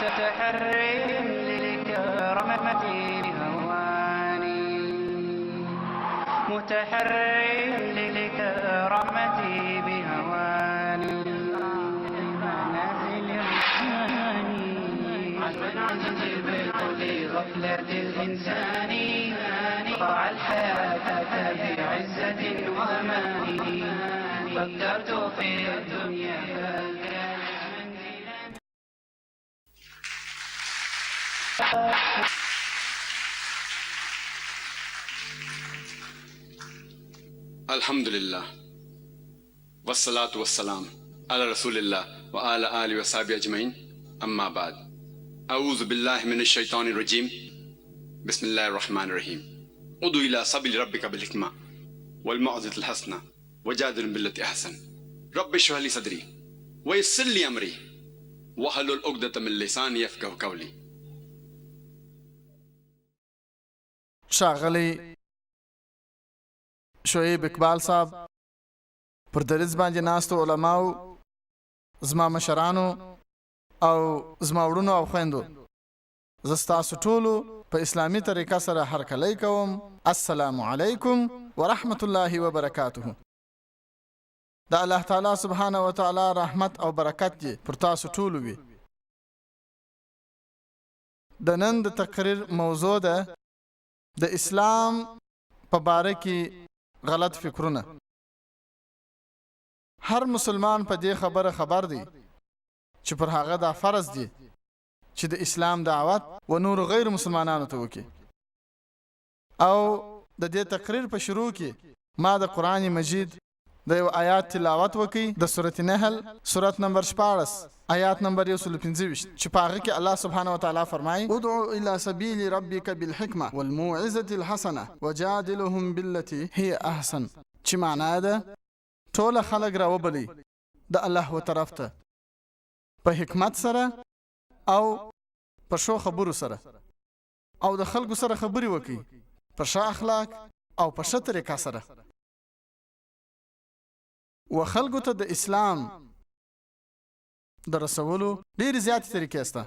متحرم للكرامة بهواني، متحرم للكرامة بهواني. منازل الرحمن لغفلة الإنسان، ضع الحياة بعزة وأمان. فكرت في الدنيا فكانت منزلا. الحمد لله والصلاة والسلام على رسول الله وعلى آله وصحبه اجمعين، اما بعد، اعوذ بالله من الشيطان الرجيم، بسم الله الرحمن الرحيم، ادع الى سبيل ربك بالحكمة والموعظة الحسنة وجادلهم بالتي احسن، رب اشرح لي صدري ويسر لي امري واحلل عقدة من لساني يفقهوا قولي. ښاغلی شعیب اقبال صاحب، پر دریځ باندې ناستو علماو، زما مشرانو او زما وړونو او خویندو، زه ستاسو ټولو په اسلامي طریقه سره هرکلی کوم. السلام علیکم ورحمت الله وبرکاته. د الله تعالی سبحانه وتعالی رحمت او برکت دې پر تاسو ټولو وي. د نن د تقریر موضوع ده د اسلام په باره کې غلط فکرونه. هر مسلمان په دې خبره خبر دی چې پر هغه دا فرض دی چې د اسلام دعوت و نورو غیر مسلمانانو ته وکړي. او د دې تقریر په شروع کې ما د قرآن مجید د یو آیات تلاوت وکړي، د سورة نحل سورت نمبر 16 آیات نمبر 125، چې په هغه کې الله سبحانه وتعالی فرمایي: ادع الى سبیل ربک بالحکمة والموعظة الحسنة وجادلهم بالتي هي احسن، چې معنا ده ټوله خلک راوبلئ د الله و طرف ته په حکمت سره او په ښو خبرو سره، او د خلکو سره خبرې وکړئ په ښه اخلاق او په ښه طریقه سره. و خلکو ته د اسلام د رسولو ډېرې زیاتې طریقې شته.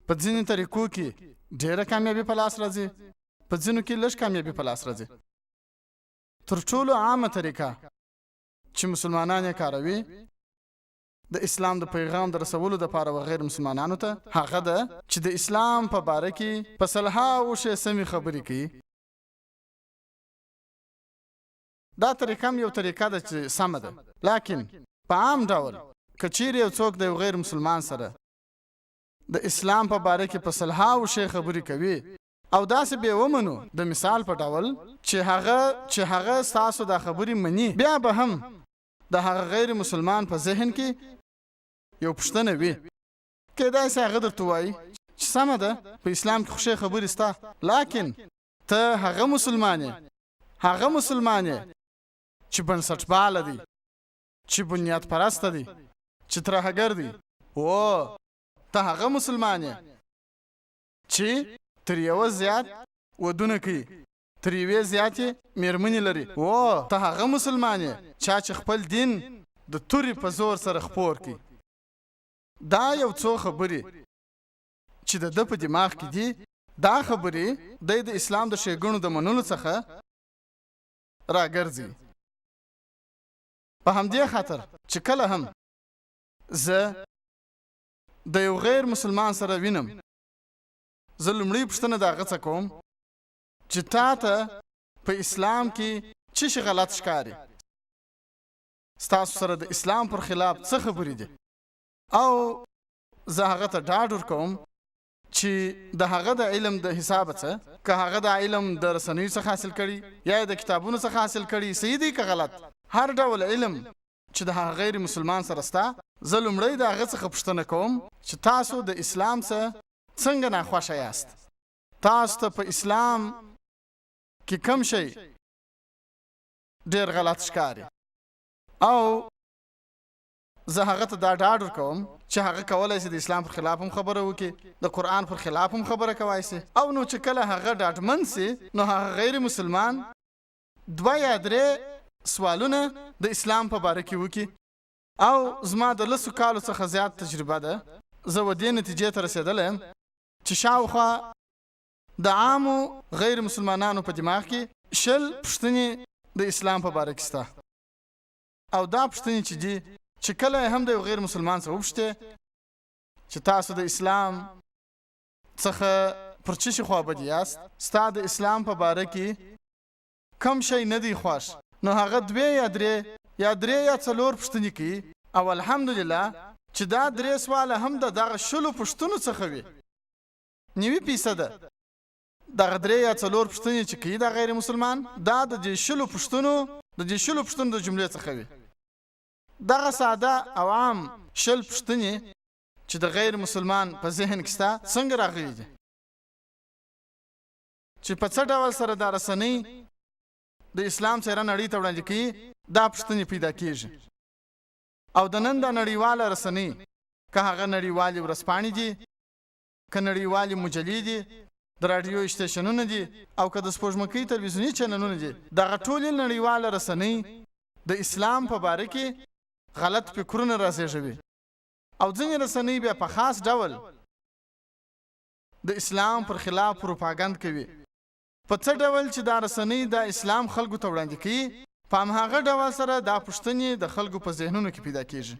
په ځینې طریقو کې ډېره کامیابي په لاس راځي، په ځینو کې لږ کامیابي په لاس راځي. تر ټولو عامه طریقه چې مسلمانان یې کاروي د اسلام د پیغام د رسولو دپاره و غیر مسلمانانو ته، هغه ده چې د اسلام په باره کې په سلهاوو ښې سمې خبرې کوي. دا طریقه هم یو طریقه ده چې سمه ده، لکن په عام ډول که چیرې یو څوک د یو غیر مسلمان سره د اسلام په باره کې په سلهاوو ښې خبرې کوي او داسې به ومنو د مثال په ډول چې هغه ستاسو دا خبرې مني، بیا به هم د هغه غیر مسلمان په ذهن کې یو پوښتنه وي. کیدای شي هغه درته ووایي چې سمه ده، په اسلام کې خو ښې خبرې شته، لکن ته هغه مسلمان یې، هغه مسلمان یې چې بنسټپاله دی، چې بنیاد پرسته دی، چې ترهګر دی. او ته هغه مسلمان یې چې تر یوه زیات ودونه کوي، تر یوې زیاتې میرمنې لري. او ته هغه مسلمان یې چا چې خپل دین د تورې په زور سره خپور کړي. دا یو څو خبرې چې د ده په دماغ کې دي، دا خبرې دی د اسلام د ښېګڼو د منلو څخه راګرځي. په همدې خاطر چې کله هم زه د یو غیر مسلمان سره وینم، زه لومړۍ پوښتنه د هغه څخه کوم چې تا ته په اسلام کې څه شي غلط ښکاري، ستاسو سره د اسلام پر خلاف څه خبرې دي. او زه هغه ته ډاډ ورکوم چې د هغه د علم د حسابه څه، که هغه د علم د رسنیو څخه حاصل کړي یا یې د کتابونو څخه حاصل کړي، صحیح دی که غلط، هر ډول علم چې د هغه غیر مسلمان سره سته، زه لومړی د هغه څخه پوښتنه کوم چې تاسو د اسلام څخه څنګه ناخوښه یاست، تاسو ته په اسلام کې کوم شی ډېر غلط ښکاري. او زه هغه ته دا ډاډ ورکوم چې هغه کولای شي د اسلام پر خلاف هم خبره وکړي، د قرآن پر خلاف هم خبره کوای شي. او نو چې کله هغه ډاډمن شي، نو هغه غیر مسلمان 2 یا 3 سوالونه د اسلام په باره کې وکړي. او زما د 10 کالو څخه زیات تجربه ده زه و دې نتیجې ته رسېدلی یم چې شاوخوا د عامو غیر مسلمانانو په دماغ کې 20 پوښتنې د اسلام په باره کې شته. او دا پوښتنې چې دي، چې کله یې هم د یو غیر مسلمان څخه وپوښتې چې تاسو د اسلام څخه پر څه شي خوابدي یاست، ستا د اسلام په باره کې کوم شی نه دی خوښ، نو هغه دوې یا درې یا درې یا څلور پوښتنې کوي. او الحمدلله چې دا درې سواله هم د دغه 20 پوښتنو څخه وي. 90% دغه درې یا څلور پوښتنې چې کوي دا غیر مسلمان، دا د دې 20 پوښتنو د دې 20 پوښتنو د جملې څخه وي. دغه ساده او عام 20 پوښتنې چې د غیر مسلمان په ذهن کې شته څنګه راغلي دي، چې په څه ډول سره دا رسنۍ د اسلام څېره نړۍ ته وړاندې کوي، دا پوښتنې پیدا کیږي. او د نن دا نړیواله رسنۍ، که هغه نړیوالې ورځپاڼې دي، که نړیوالې مجلې دي، د راډیو اسټیشنونه دي، او که د سپوږمکۍ تلویزیوني چینلونه دي، دغه ټولې نړیواله رسنۍ د اسلام په باره کې غلط فکرونه رازېږوي. او ځینې رسنۍ بیا په خاص ډول د اسلام پر خلاف پروپاګند کوي. په څه ډول چې دا رسنۍ دا اسلام خلکو ته وړاندې کوي، په هماغه ډول سره دا پوښتنې د خلکو په ذهنونو کې پیدا کیږي.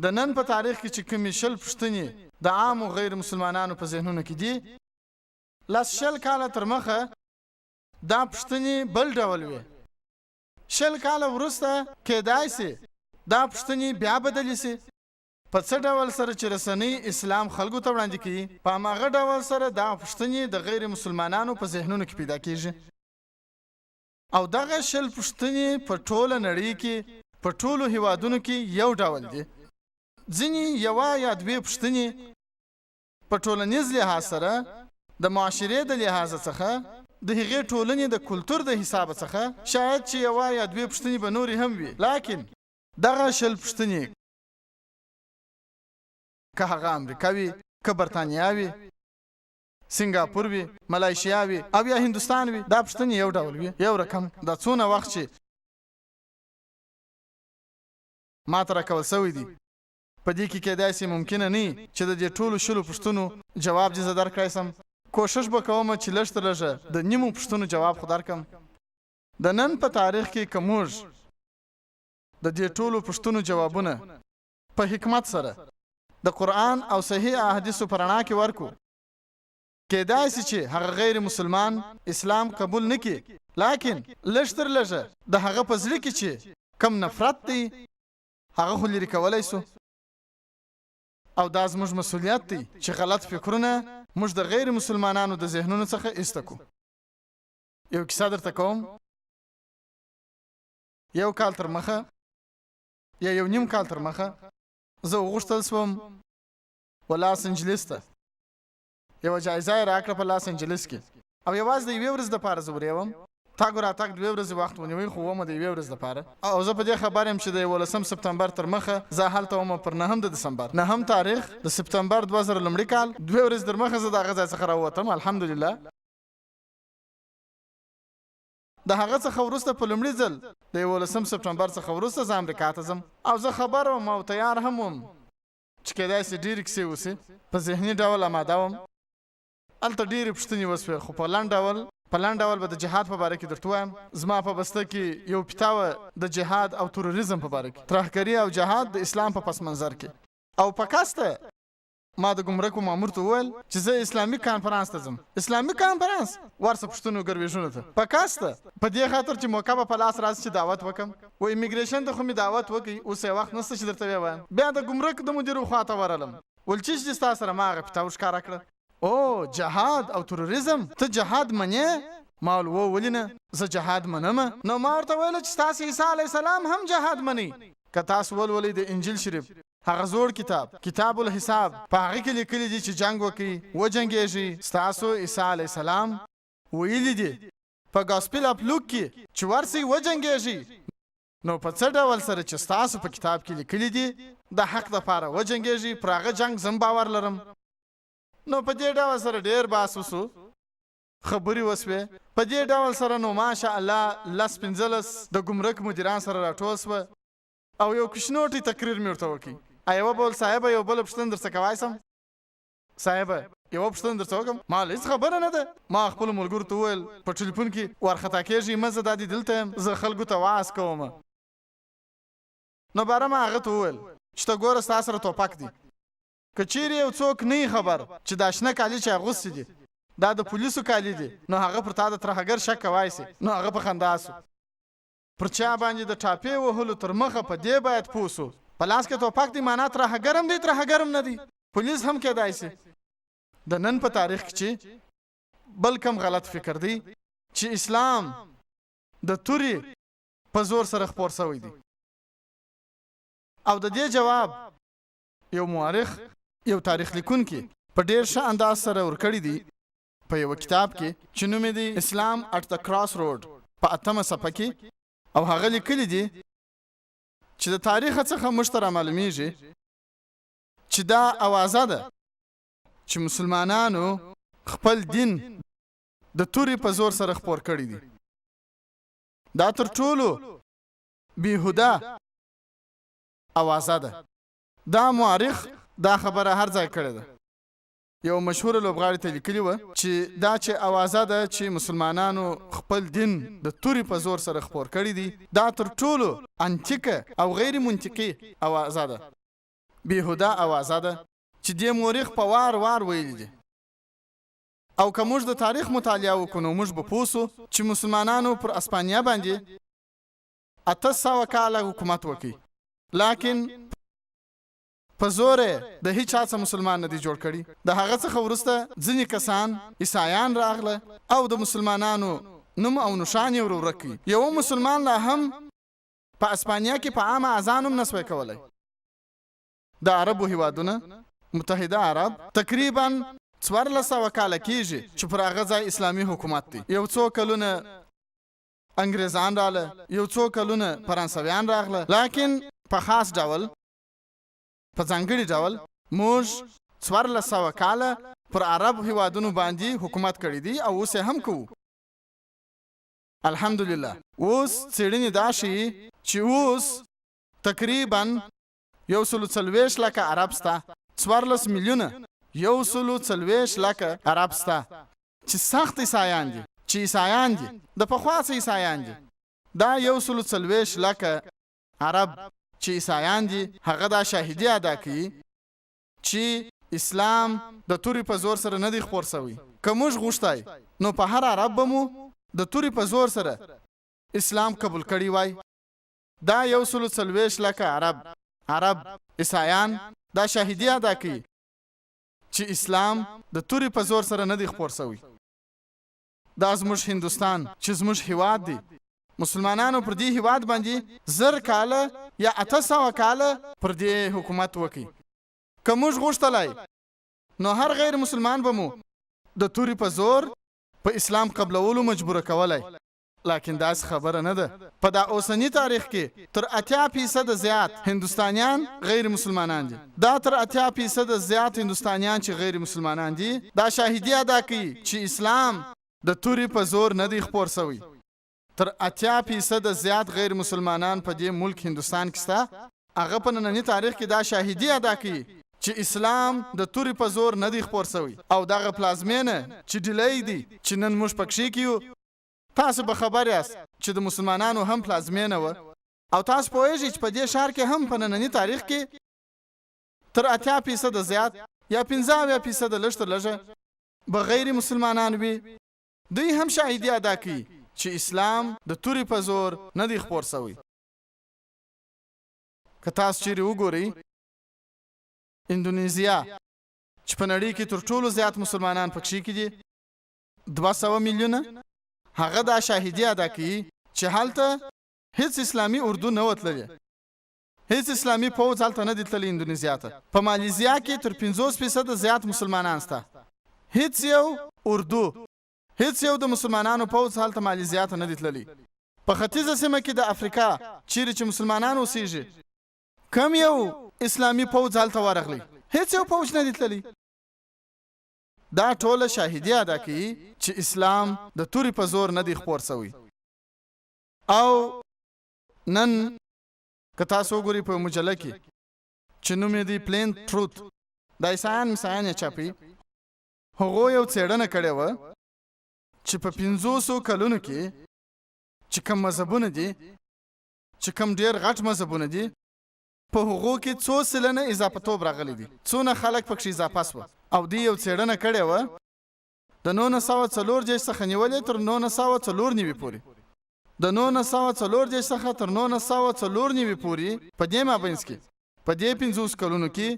د نن په تاریخ کې چې کومې 20 پوښتنې د عامو غیر مسلمانانو په ذهنونو کې دي، لس 20 کاله تر مخه دا پوښتنې بل ډول وې. 20 کاله وروسته کیدای شي دا پوښتنې بیا بدلې شي. په څه ډول سره چې رسنۍ اسلام خلکو ته وړاندې کوي، په هماغه ډول سره دا پوښتنې د غیر مسلمانانو په ذهنونو کې پیدا کیږي. او دغه 20 پوښتنې په ټوله نړۍ کې په ټولو هیوادونو کې یو ډول دي. ځینې یوه یا دوې پوښتنې په ټولنیز لحاظ سره، د معاشرې د لحاظ څخه، د هغې ټولنې د کلتور د حسابه څخه شاید چې یوه یا دوې پوښتنې به نورې هم وي، لیکن دغه 20 پوښتنې که هغه امریکا وي، که برتانیا وي، سنګاپور وي، ملایشیا وي او یا هندوستان وي، دا پوښتنې یو ډول وي، یو رقم. دا څونه وخت چې ما ته راکول سوی دی، په دې کې کیدای شي ممکنه نه چې د دې ټولو 20 پوښتنو جواب دې زه درکړای سم. کوشش به کوم چې لږ تر لږه د نیمو پوښتنو جواب خو درکړم. د نن په تاریخ کې که موږ د دې ټولو پوښتنو جوابونه په حکمت سره د قرآن او صحیح احادیثو په رڼا کې ورکو، کیدای شي چې هغه غیر مسلمان اسلام قبول نه کړي، لیکن لږ تر لږه د هغه په زړه کې چې کم نفرت دی هغه خو لرې کولی شو. او دا زموږ مسؤلیت دی چې غلط فکرونه موږ د غیر مسلمانانو د ذهنونو څخه ایسته کړو. یو کیسه درته کوم. یو کال تر مخه یا یو نیم کال تر مخه زه وغوښتل شوم و لاس انجلس ته. یوه جایزه یې راکړه په لاس انجلس کې، او یوازې د یوې ورځې دپاره زه ورېوم. تګ راتګ دوې ورځې وخت ونیوی، خو ومه د یوې ورځې دپاره. او زه په دې خبر یم چې د 11 سپتمبر تر مخه زه هلته وم، پر 9 د دسمبر، 9 تاریخ د سپتمبر 2001 کال، دوې ورځې تر مخه زه د هغه ځای څخه راووتم، الحمدلله. د هغه څخه وروسته په لومړي ځل د 11 سپتمبر څخه وروسته زه امریکا ته ځم، او زه خبر وم او تیار هم وم چې کیدای شي ډېرې کیسې وشي. په ذهني ډول اماده وم. هلته ډېرې پوښتنې وشوې، خو په لنډ ډول به د جهاد په باره کې درته ووایم. زما په بسته کې یو پیتا وه د جهاد او تروریزم په باره کې، ترهګري او جهاد د اسلام په پس منظر کې. او په کسته ما د ګمرکو مامور ته وویل چې زه اسلامي کانفرانس ته ځم. اسلامي کانفرانس ورسه پوښتنو ګروېږنو ته په کسته، په دې خاطر چې موقع به په لاس راشي چې دعوت وکړم. و امیګریشن ته خو مې دعوت وکړي، اوس یې وخت نشته چې درته ووایم. بیا د ګمرک د مدیر خواته ورغلم، ول چیش دي ستا سره؟ ما هغه پیته وښکاره کړه. او جهاد او تروریزم، ته جهاد منې؟ ما ویل وو ولې نه، زه جهاد منم. نو ما ورته ویل چې ستاسې عیسی علیه السلام هم جهاد منئ. که تاسو ولولئ د انجیل شریف هغه زوړ کتاب، کتاب الحساب، په هغه کې لیکلي دي چې جنګ وکړئ، وجنګېږئ. ستاسو عیسی علیه السلام ویلي دي په ګاسپل اف لوک کې چې ورسئ وجنګېږئ. نو په څه ډول سره چې ستاسو په کتاب کې لیکلي دي د حق دپاره وجنګېږئ، پر هغه جنګ زه هم باور لرم. نو په دې ډول سره ډېر بحث وشو، خبرې وشوې. په دې ډول سره نو ماشاءالله 10 15 د ګمرک مدیران سره راټول شوه، او یو کوچنوټی تقریر مې ورته وکړ. یوه به ویل صاحبه یوه بله پوښتنه درڅه کوای سم؟ صاحبه یوه پوښتنه درڅه وکړم؟ ما ویل هیڅ خبره نه ده. ما خپلو ملګرو ته وویل په ټلیفون کې وارخطا کېږئ مه، زه دا دي دلته یم، زه خلکو ته وعظ کوم. نو باره ما هغه ته وویل چې ته ګوره ستا سره توپک دی، که چیرې یو څوک نه وي خبر چې دا شنه کالي چې اغوستي دي دا د پولیسو کالي دي، نو هغه پر تا د ترهګر شک کوای شي. نو هغه په خندا شو. پر چا باندې د ټاپې وهلو تر مخه په دې باید پوه شو په لاس کې توپک دی معنا ترهګر هم دی ترهګر هم نه دی، پولیس هم کېدای شي. د نن په تاریخ کې چې بل کوم غلط فکر دی چې اسلام د تورې په زور سره خپور شوی دی، او د دې جواب یو مورخ یو تاریخ لیکونکي په ډیر ښه انداز سره ورکړی دی په یوه کتاب کې چې نوم یې دی اسلام اټ د کراس روډ په اتمه صفحه کې، او هغه لیکلي دي چې د تاریخ څخه موږ ته رامعلومیږي چې دا اوازه ده چې مسلمانانو خپل دین د تورې په زور سره خپور کړی دی، دا تر ټولو بیهوده اوازه ده. دا مورخ دا خبره هر ځای کړې ده. یو مشهور لوبغاړي ته لیکلي وه چې دا چې اوازه ده چې مسلمانانو خپل دین د تورې په زور سره خپور کړی دی، دا تر ټولو انتیکه او غیر منطقي اوازه ده، بیهوده اوازه ده چې دې مورخ په وار وار ویلي دي. او که موږ د تاریخ مطالعه وکړو نو موږ به پوه شو چې مسلمانانو پر اسپانیا باندې 800 کاله حکومت وکړ، لاکن په زور یې د هیچا څخه مسلمان نه دی جوړ کړي. د هغه څخه وروسته ځینې کسان عیسایان راغله او د مسلمانانو نوم او نښان یې ور ورک کړي. یوه مسلمان لا هم په اسپانیا کې په عامه اذان هم نه شوی کولی. د عربو هیوادونه، متحده عرب، تقریبا 1400 کاله کیږي چې پر هغه ځای اسلامي حکومت دی. یو څو کلونه انګریزان راغله، یو څو کلونه فرانسویان راغله، لاکن په خاص ډول په ځانګړي ډول موږ 1400 کاله پر عرب هیوادونو باندې حکومت کړی دی او اوس یې هم کوو. الحمدلله اوس څېړنې دا ښیي چې اوس تقریبا 140 لکه عرب سته، 14 میلیونه 140 لکه عرب سته چې سخت عیسایان دي، چې عیسایان دي، د پخوا څه عیسایان دي. دا 140 لکه عرب چې عیسایان دي هغه دا شاهدي ادا کوي چې اسلام د تورې په زور سره نه دی خپور شوی. که موږ غوښتی نو په هر عرب به مو د تورې په زور سره اسلام قبول کړی وای. دا 140 لکه عرب عیسایان دا شاهدي ادا کوي چې اسلام د تورې په زور سره نه دی خپور شوی. دا زموږ هندوستان چې زموږ هیواد دی، مسلمانانو پر دې هیواد باندې 1000 کاله یا 800 کاله پر دې حکومت وکړي. که موږ غوښتلای نو هر غیر مسلمان به مو د تورې په زور په اسلام قبلولو مجبوره کولی، لاکن داسې خبره نه ده. په دا اوسني تاریخ کې تر 80% زیات هندوستانیان غیر مسلمانان دي. دا تر 80% زیات هندوستانیان چې غیر مسلمانان دي دا شاهدي ادا کوي چې اسلام د تورې په زور نه دی خپور شوی. تر 80% زیات غیر مسلمانان په دې ملک هندوستان کې شته، هغه په ننني تاریخ کې دا شاهدي ادا کوي چې اسلام د تورې په زور نه دی خپور شوی. او دغه پلازمېنه چې ډیلی دی چې نن موږ پکښې کې یو، تاسو به خبر یاست چې د مسلمانانو هم پلازمېنه وه، او تاسو پوهېږئ چې په دې ښار کې هم په ننني تاریخ کې تر 80% زیات یا 75% لږ تر لږه به غیر مسلمانان وي. دوی هم شاهدي ادا کوي چې اسلام د تورې په زور نه دی خپور شوی. که تاسو چیرې وګورئ اندونیزیا چې په نړۍ کې تر ټولو زیات مسلمانان پکښې کې دي، 200 میلیونه، هغه دا شاهدي ادا کوي چې هلته هیڅ اسلامي اردو نه وه تللې، هیڅ اسلامي پوځ هلته نه دی تللی اندونیزیا ته. په مالیزیا کې تر 50% زیات مسلمانان شته، هیڅ یو اردو، هیڅ یو د مسلمانانو پوځ هلته مالیزیا ته نه دی تللی. په ختیځه سیمه کې د افریقا چیرې چې مسلمانان اوسیږي، کم یو اسلامي پوځ هلته ورغلی؟ هیڅ یو پوځ نه دی تللی. دا ټوله شاهدي ادا کوي چې اسلام د تورې په زور نه دی خپور شوی. او نن که تاسو وګورئ په مجله کې چې نوم یې دی پلین تروت، دا عیسایان مسایان یې چاپي، هغو یو څېړنه کړې وه چې په 500 کلونو کې چې کوم مذهبونه دي، چې کوم ډېر غټ مذهبونه دي، په هغو کې څو سلنه اضافه توب راغلي دي، څونه خلک پکښې اضافه سوه. او دوی یو څېړنه کړې وه د 1934 څخه نیولې تر 1994 پورې، د 1934 څخه تر 1994 پورې په دې مابینځ کې، په دې 50 کلونو کې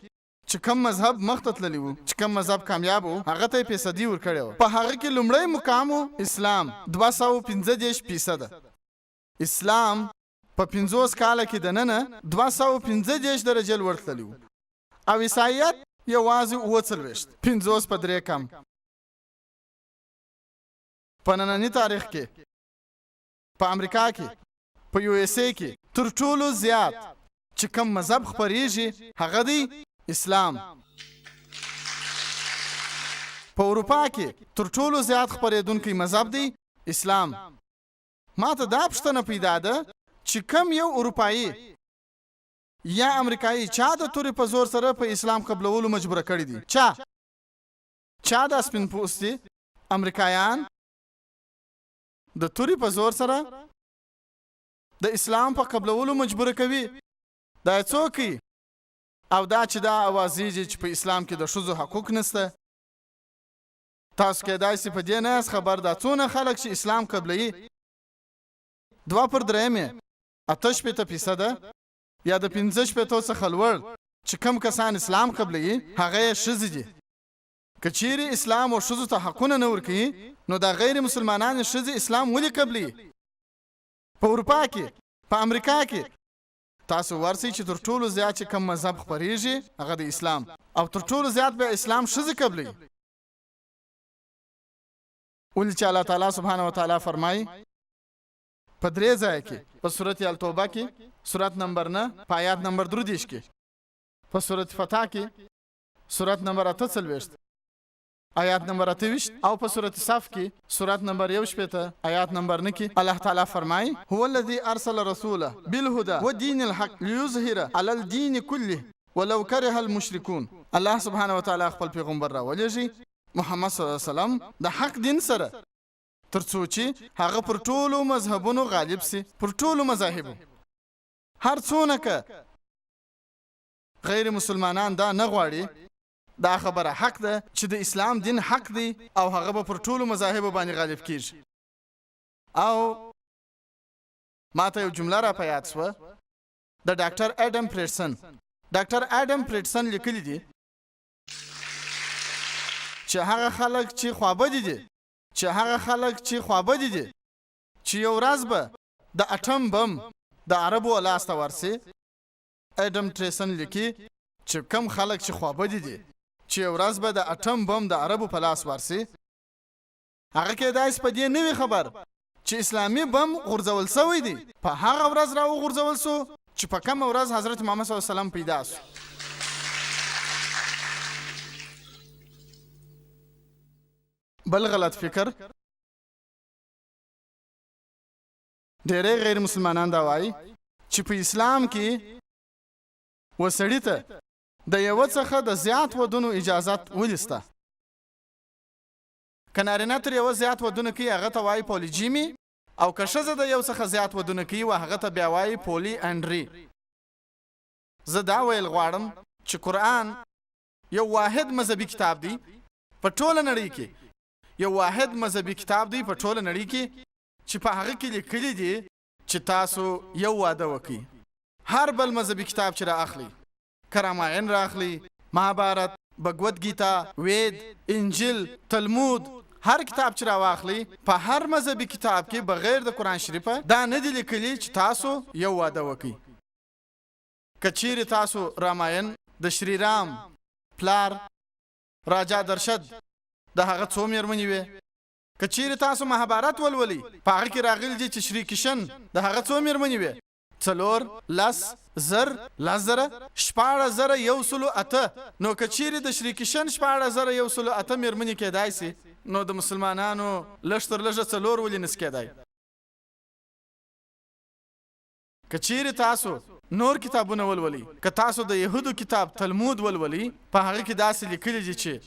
چې کوم مذهب مخته تللی و، چې کوم مذهب کامیاب و، هغه ته یې فیصدي ورکړې وه. په هغه کې لومړی مقام و اسلام، 235%. اسلام په 50 کاله کې دننه 235 درجې لوړ تللی و، او عیسایت یوازې 47، 50 په 3 کم. په ننني تاریخ کې په امریکا کې په یو اس ای کې تر ټولو زیات چې کوم مذهب خپریږي هغه دی اسلام. په اروپا کې تر ټولو زیات خپرېدونکی مذهب دی اسلام. ما ته دا پوښتنه پیدا ده چې کوم یو اروپایي یا امریکایي چا د تورې په زور سره په اسلام قبلولو مجبوره کړي دي؟ چا دا سپین پوستي امریکایان د تورې په زور سره د اسلام په قبلولو مجبوره کوي؟ دا څوک؟ او دا چې دا اوازېږي چې په اسلام کې د ښځو حقوق نشته، تاسو کېدای سي په دې نه یاست خبر، دا څونه خلک چې اسلام قبلوي 2/3 68% یا د 65 څخه لوړ چې کم کسان اسلام قبلوي هغه یې ښځې دي. که چیرې اسلام و ښځو ته حقونه نه ورکوي نو دا غیر مسلمانانې ښځې اسلام ولې قبلوي؟ په اروپا کې، په امریکا کې تاسو ورسئ چې تر ټولو زیات چې کوم مذهب خپریږي هغه د اسلام، او تر ټولو زیات بیا اسلام ښځې قبلوي. ولې چې الله تعالی سبحانه وتعالی فرمایي په 3 ځای کې، په سورت التوبه کې سورت نمبر 9 په آیات نمبر 33 کې، په سورت فتح کې سورت نمبر 48 آیات نمبر 28، او په سورت صف کې سورت نمبر 61 آیات نمبر 9 کې الله تعالی فرمایي هو الذي ارسل رسوله بالهدى ودين الحق ليظهر على الدين كله ولو كره المشركون. الله سبحانه وتعالی خپل پیغمبر راولېږي محمد صلی الله علیه وسلم د حق دین سره، تر څو چې هغه پر ټولو مذهبونو غالب سي، پر ټولو مذاهبو. هر څونه که غیر مسلمانان دا نه غواړي، دا خبره حق ده چې د اسلام دین حق دی او هغه به پر ټولو مذاهبو باندې غالب کیږي. او ما ته یو جمله را په یاد سوه د ډاکټر اډم پریټسن. ډاکټر اډم پریټسن لیکلي دي چې هغه خلک چې خوابدي دي، چې هغه خلک چې خوابدي دي چې یو ورځ به د اټم بم د عربو لاس ته ورسي، اډم ټریسن لیکي چې کم خلک چې خوابدي دي چې یو ورځ به د اټم بم د عربو په لاس ورسي، هغه کېدای سي په دې نه وي خبر چې اسلامي بم غورځول سوی دی، په هغه ورځ را وغورځول سو چې په کومه ورځ حضرت محمد صلی الله علیه وسلم پیدا سو. بل غلط فکر، ډېری غیر مسلمانان دا وایي چې په اسلام کې وسړي ته د یوه څخه د زیات ودونو اجازت ولې سته. که نارینه تر یوه زیات ودونه کوي هغه ته وایي پولیجیمي، او که ښځه د یو څخه زیات ودونه کوي و هغه ته بیا وایي پولی انډري. زه دا ویل غواړم چې قرآن یو واحد مذهبي کتاب دی په ټوله نړۍ کې، یو واحد مذهبي کتاب دی په ټوله نړۍ کې چې په هغه کې لیکلي دي چې تاسو یو واده وکئ. هر بل مذهبي کتاب چې را اخلئ، که راماین را اخلئ، مهابارت، بګوت ګیتا، وید، انجیل، تلمود، هر کتاب چې را واخلئ، په هر مذهبي کتاب کې بغیر د قرآن شریفه دا نه دي لیکلي چې تاسو یو واده وکئ. که چیرې تاسو راماین د شری رام پلار راجا درشد د هغه څو میرمنې وې، که چیرې تاسو مهابارت ولولئ په هغه کې راغلي دي چې شری کشن د هغه څو میرمنې وې، 4، 10، 1000، 10,000، 16,108. نو که چیرې د شری کشن 16,108 میرمنې کېدای سي، نو د مسلمانانو لږ تر لږه 4 ولې نسي کېدای؟ که چیرې تاسو نور کتابونه ولولئ، که تاسو د یهودو کتاب تلمود ولولئ، په هغه کې داسې لیکلي دي چې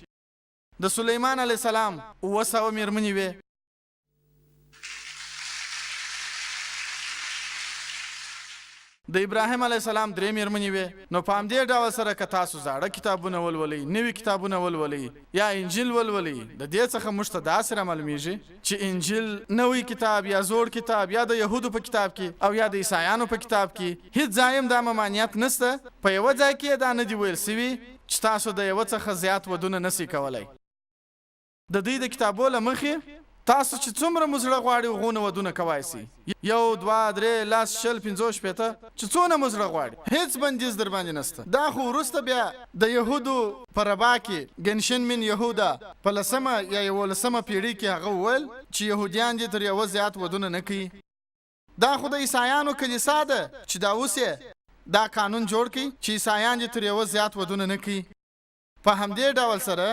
د سلیمان علیه السلام 700 میرمنې وې. د ابراهیم علیه السلام درې میرمنې وې. نو په همدې ډول سره که تاسو زاړه کتابونه ولولئ، نوي کتابونه ولولئ یا انجیل ولولئ، د دې څخه موږ ته داسې رامعلومیږي چې انجیل نوی کتاب یا زوړ کتاب یا د یهودو په کتاب کې او یا د عیسایانو په کتاب کې هیڅ ځای هم دا ممانعت نشته. په یوه ځای کې یې دا نه دي ویل شوي چې تاسو د یوه څخه زیات ودونه نشئ کولی. د دوی د کتابو له مخې تاسو چې څومره مو زړه غواړي هغونه ودونه کوای شئ، 1، 2، 3، 10، 20، 50، 60، چې څونه مو زړه غواړي، هیڅ بندیز در باندې نشته. دا خو وروسته بیا د یهودو په ربا کې ګنشن من یهودا په 10مه یا 11مه پیړۍ کې هغه وویل چې یهودیان دې تر یوه زیات ودونه نه کوي. دا خو د عیسایانو کلیسا ده چې دا اوس یې دا قانون جوړ کړي چې عیسایان دې تر یوه زیات ودونه نه کوي. په همدې ډول سره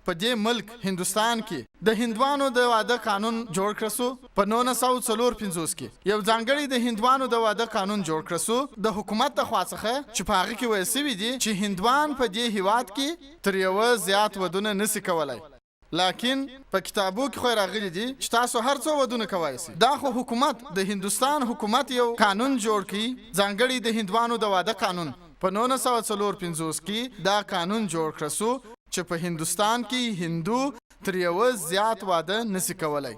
په دې ملک هندوستان کې د هندوانو د واده قانون جوړ کړ سو. په 1954 کې یو ځانګړی د هندوانو د واده قانون جوړ کړ سو د حکومت د خوا څخه، چې په هغه کې ویل شوي دي چې هندوان په دې هیواد کې تر یوه زیات ودونه نسي کولای. لاکن په کتابو کې خو راغلي دي چې تاسو هر څو ودونه کوای شئ. دا خو حکومت د هندوستان حکومت یو قانون جوړ کړي، ځانګړی د هندوانو د واده قانون. په 1954 کې دا قانون جوړ کړ سو چې په هندوستان کې هندو تر یوه زیات واده نسي کولی.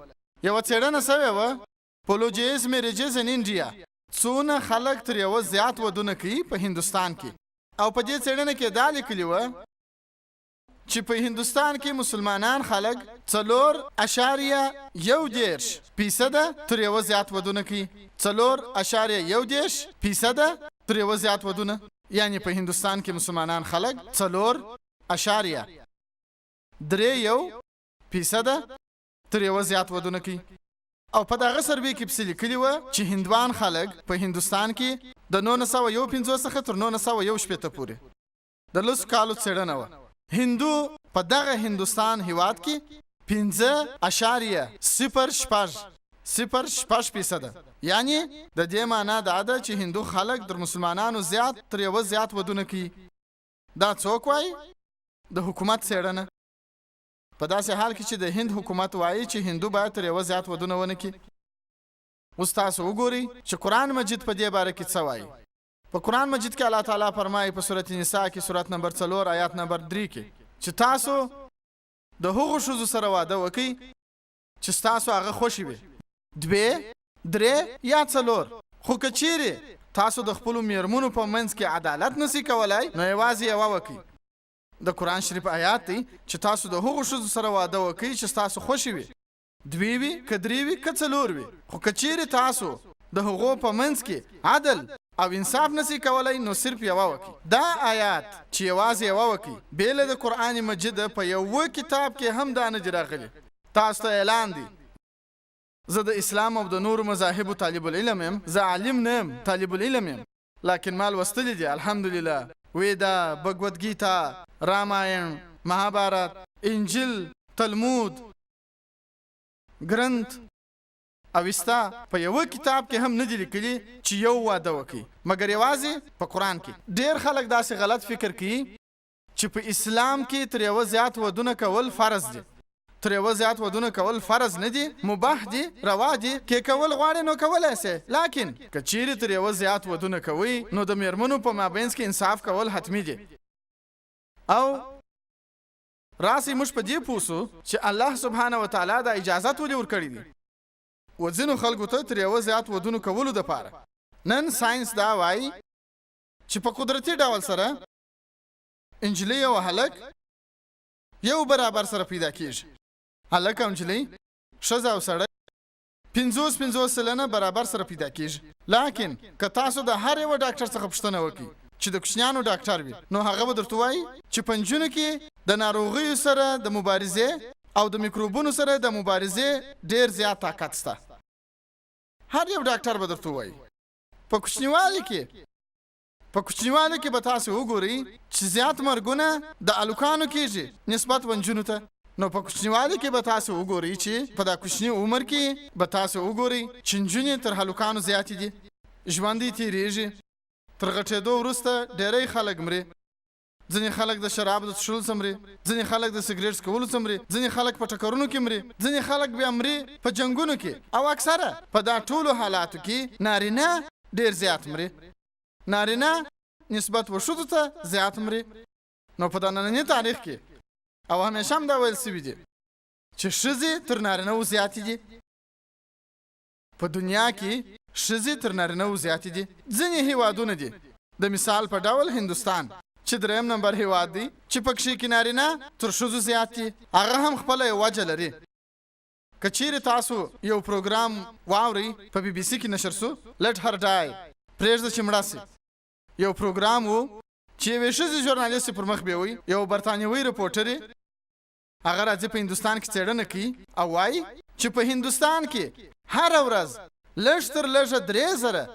یوه څېړنه سوې وه، پولوجیز میریجز ان انډیا، څونه خلک تر یوه زیات ودونه کوي په هندوستان کې. او په دې څېړنه کې دا لیکلي وه چې په هندوستان کې مسلمانان خلک 4.31% تر یوه زیات ودونه کوي. 4.31% تر یوه زیات ودونه، یعنی په هندوستان کې مسلمانان خلک 4.31% تر یوه زیات ودونه کوي. او په دغه سروې کې پسې لیکلي وه چې هندوان خلک په هندوستان کې د 1951 څخه تر 1961 پورې د 10 کالو څېړنه وه، هندو په دغه هندوستان هیواد کې 5.0606%، یعنی د دې معنا دا ده چې هندو خلک تر مسلمانانو زیات تر یوه زیات ودونه کوي. دا څوک وایي؟ د حکومت څېړنه. په داسې حال کې چې د هند حکومت وایي چې هندو باید تر یوه زیات ودونه ونه کړي. اوس تاسو وګورئ چې قرآن مجید په دې باره کې څه وایي. په قرآن مجید کې الله تعالی فرمایي په سورة نساء کې سورت نمبر 4 آیات نمبر 3 کې چې تاسو د هغو ښځو سره واده وکئ چې ستاسو هغه خوښې وي، 2، 3 یا 4. خو که چیرې تاسو د خپلو میرمنو په منځ کې عدالت نسئ کولی نو یوازې یوه وکئ. د قرآن شریف آیات دی چې تاسو د هغو ښځو سره واده وکئ چې ستاسو خوښې وي، 2 وي که 3 وي که 4 وي. خو که چیرې تاسو د هغو په منځ کې عدل او انصاف نسئ کولی نو صرف یوه وکئ. دا آیات چې یوازې یوه وکئ بې له د قرآن مجید په یوه کتاب کې هم دا نه دي راغلي. تاسو ته اعلان دی، زه د اسلام او د نورو مذاهبو طالب العلم یم، زه عالم نه یم، طالب العلم یم، لکن ما لوستلي دي الحمدلله ویدا، بګوت ګیتا، راماین، مهابارت، انجیل، تلمود، ګرنت، اوستا په یوه کتاب کې هم نه دي لیکلي چې یو واده وکړي، مګر یوازې په قرآن کې. ډېر خلک داسې غلط فکر کوي چې په اسلام کې تر یوه زیات ودونه کول فرض دي. تر یوه زیات ودونه کول فرض نه دي، مباح دي، روا دي، که کول غواړې نو کولی شې. لاکن که چیرې تر یوه زیات ودونه کوئ نو د میرمنو په مابینځ کې انصاف کول حتمي دي. او راسئ موږ په دې پوه سو چې الله سبحانه وتعالی دا اجازت ولې ورکړی دی و ځینو خلکو ته تر یوه زیات ودونو کولو دپاره. نن ساینس دا وایي چې په قدرتي ډول سره نجلۍ او هلک یو برابر سره پیدا کیږي. هلک او نجلۍ، ښځه او سړی 50-50% برابر سره پیدا کیږي. لاکن که تاسو د هر یوه ډاکټر څخه پوښتنه وکړئ چې د کوچنیانو ډاکټر وي نو هغه به درته وایي چې په نجونو کې د ناروغیو سره د مبارزې او د میکروبونو سره د مبارزې ډیر زیات طاقت شته. هر یو ډاکټر به درته ووایي. په کوچنیوالي کې به تاسو وګورئ چې زیات مرګونه د الوکانو کیږي نسبت و نجونو ته. نو په کوچنیوالي کې به تاسو وګورئ چې په دا کوچني عمر کې به تاسو وګورئ چې نجونې تر هلکانو زیاتې دي. ژوند یې تېرېږي، تر غټېدو وروسته ډېری خلک مري. ځینې خلک د شرابو د څښلو څخه مري، ځینې خلک د سګرېټ څکولو څخه مري، ځینې خلک په ټکرونو کې مري، ځینې خلک بیا مري په جنګونو کې او اکثره په دا ټولو حالاتو کې نارینه ډېر زیات مري. نارینه نسبت و ښځو ته زیات مري. نو په دا ننني تاریخ کې او همیشه هم دا ویل شوي دي چې ښځې تر نارینه وو زیاتې دي. په دنیا کې ښځې تر نارینه وو زیاتې دي. ځینې هیوادونه دي د مثال په ډول هندوستان چې دریم نمبر هیواد دی چې پکښې کې نارینه تر ښځو زیات دي، هغه هم خپله یو وجه لري. که چیرې تاسو یو پروګرام واورئ په بي بي سي کې نشر شو، Let Her Die، پریږده چې مړه شي، یو پروګرام وو چې یوې ښځې ژورنالیستې پر مخ بیوی، یوه برتانیوۍ رپورټرې، هغه راځي په هندوستان کې څېړنه کوي او وايي چې په هندوستان کې هره ورځ لږ تر لږه 3000،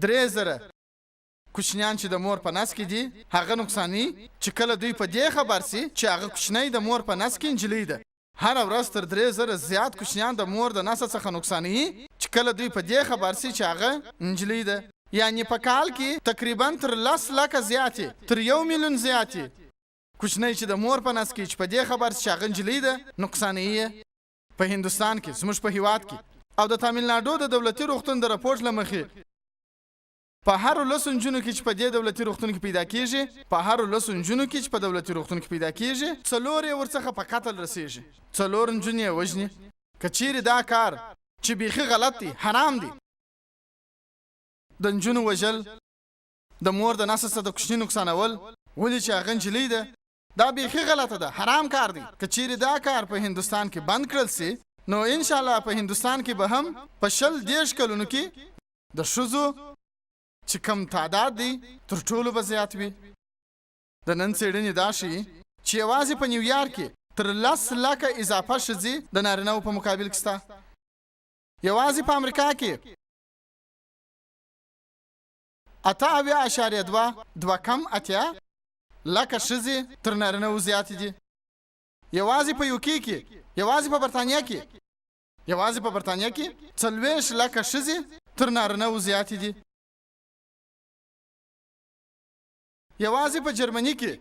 3000، کوچنیان چې د مور په نس کې دي هغه نقصاني چې کله دوی په دې خبر شي چې هغه کوچنی د مور په نس کې نجلۍ ده. هره ورځ تر 3000 زیات کوچنیان د مور د نسه څخه نقصانوي چې کله دوی په دې خبر شي چې هغه نجلۍ ده. یعنې په کال کې تقریبا تر لس لکه زیاتې، تر یو میلیون زیاتې کوچنۍ چې د مور په نس کې چې په دې خبر شي چې هغه نجلۍ ده نقصانوي یې. په هندوستان کې، زموږ په هیواد کې او د تامیل ناډو د دولتي روغتون د رپوټ له مخې په هرو لسو نجونو کې چې په دې دولتي روغتون کې پیدا کېږي، په هرو لسو نجونو کې چې په دولتي روغتون کې پیدا کېږي، څلور یې ورڅخه په قتل رسېږي، څلور نجونې یې وژني. که چېرې دا کار چې بیخي غلط دی، حرام دی، د نجونو وژل، د مور د نسل څخه د کوچني نقصانول، ولې چې هغه نجلۍ ده، دا بیخي غلطه ده، حرام کار دی. که چېرې دا کار په هندوستان کې بند کړل شي، نو ان شاءالله په هندوستان کې به هم په 20 30 کلونو کې د ښځو چې کوم تعداد دی تر ټولو به زیات وي. د نن څېړنې دا ښيي چې یوازې په نیویارک کې تر لس لکه اضافه ښځې د نارینه وو په مقابل کې شته. یوازې په امریکا کې 78.2 دوه کم 80 لکه ښځې تر نارینه وو زیاتې دي. یوازې په یوکې کې، یوازې په برتانیا کې، یوازې په برتانیا کې 40 لکه ښځې تر نارینه وو زیاتې دي. یوازې په جرمني کې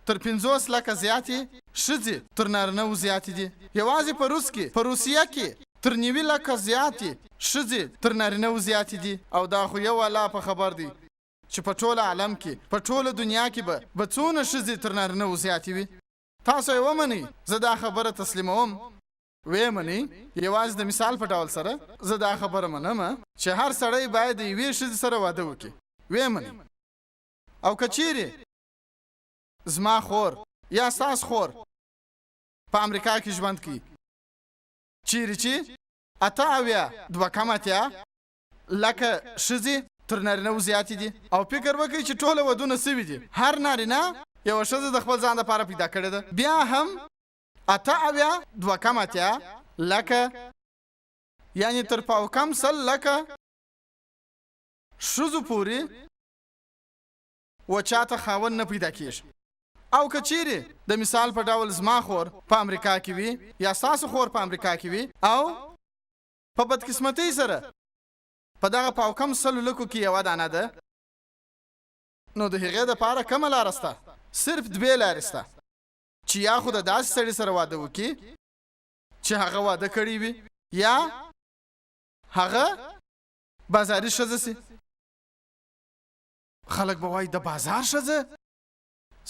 تر 50 لکه زیاتې ښځې تر نارینه وو زیاتې دي. یوازې په روس کې، په روسیه کې تر 90 لکه زیاتې ښځې تر نارینه وو زیاتې دي. او دا خو یو الله په خبر دی چې په ټوله عالم کې، په ټوله دنیا کې به څونه ښځې تر نارینه وو زیاتې وي. تاسو یې ومنئ، زه دا خبره تسلیموم، ویې منئ، یوازې د مثال په ډول سره زه دا خبره منم چې هر سړی باید د یوې ښځې سره واده وکړي، ویې منئ. او که چیرې زما خور یا ستاسو خور په امریکا کې ژوند کوي، چیرې چې 78 دوه کم 80 لکه ښځې تر نارینه وو زیاتې دي، او فکر وکړئ چې ټوله ودونه شوي دي، هر نارینه یوه ښځه د خپل ځان دپاره پیدا کړې ده، بیا هم 78 دوه کم 80 لکه، یعنې تر پاو کم 100 لکه ښځو پورې و چاته خاوند نه پیدا کېږي. او که چیرې د مثال په ډول زما خور په امریکا کې وي یا ستاسو خور په امریکا کې وي او په بدقسمتۍ سره په دغه پاو کم 100 لکو کې یوه دانه ده، نو د هغې دپاره کومه لاره شته؟ صرف دوې لارې شته، چې یا خو د داسې سړي سره واده وکړي چې هغه واده کړی وي، یا هغه بازاري ښځه شي. خلک به وایي د بازار ښځه؟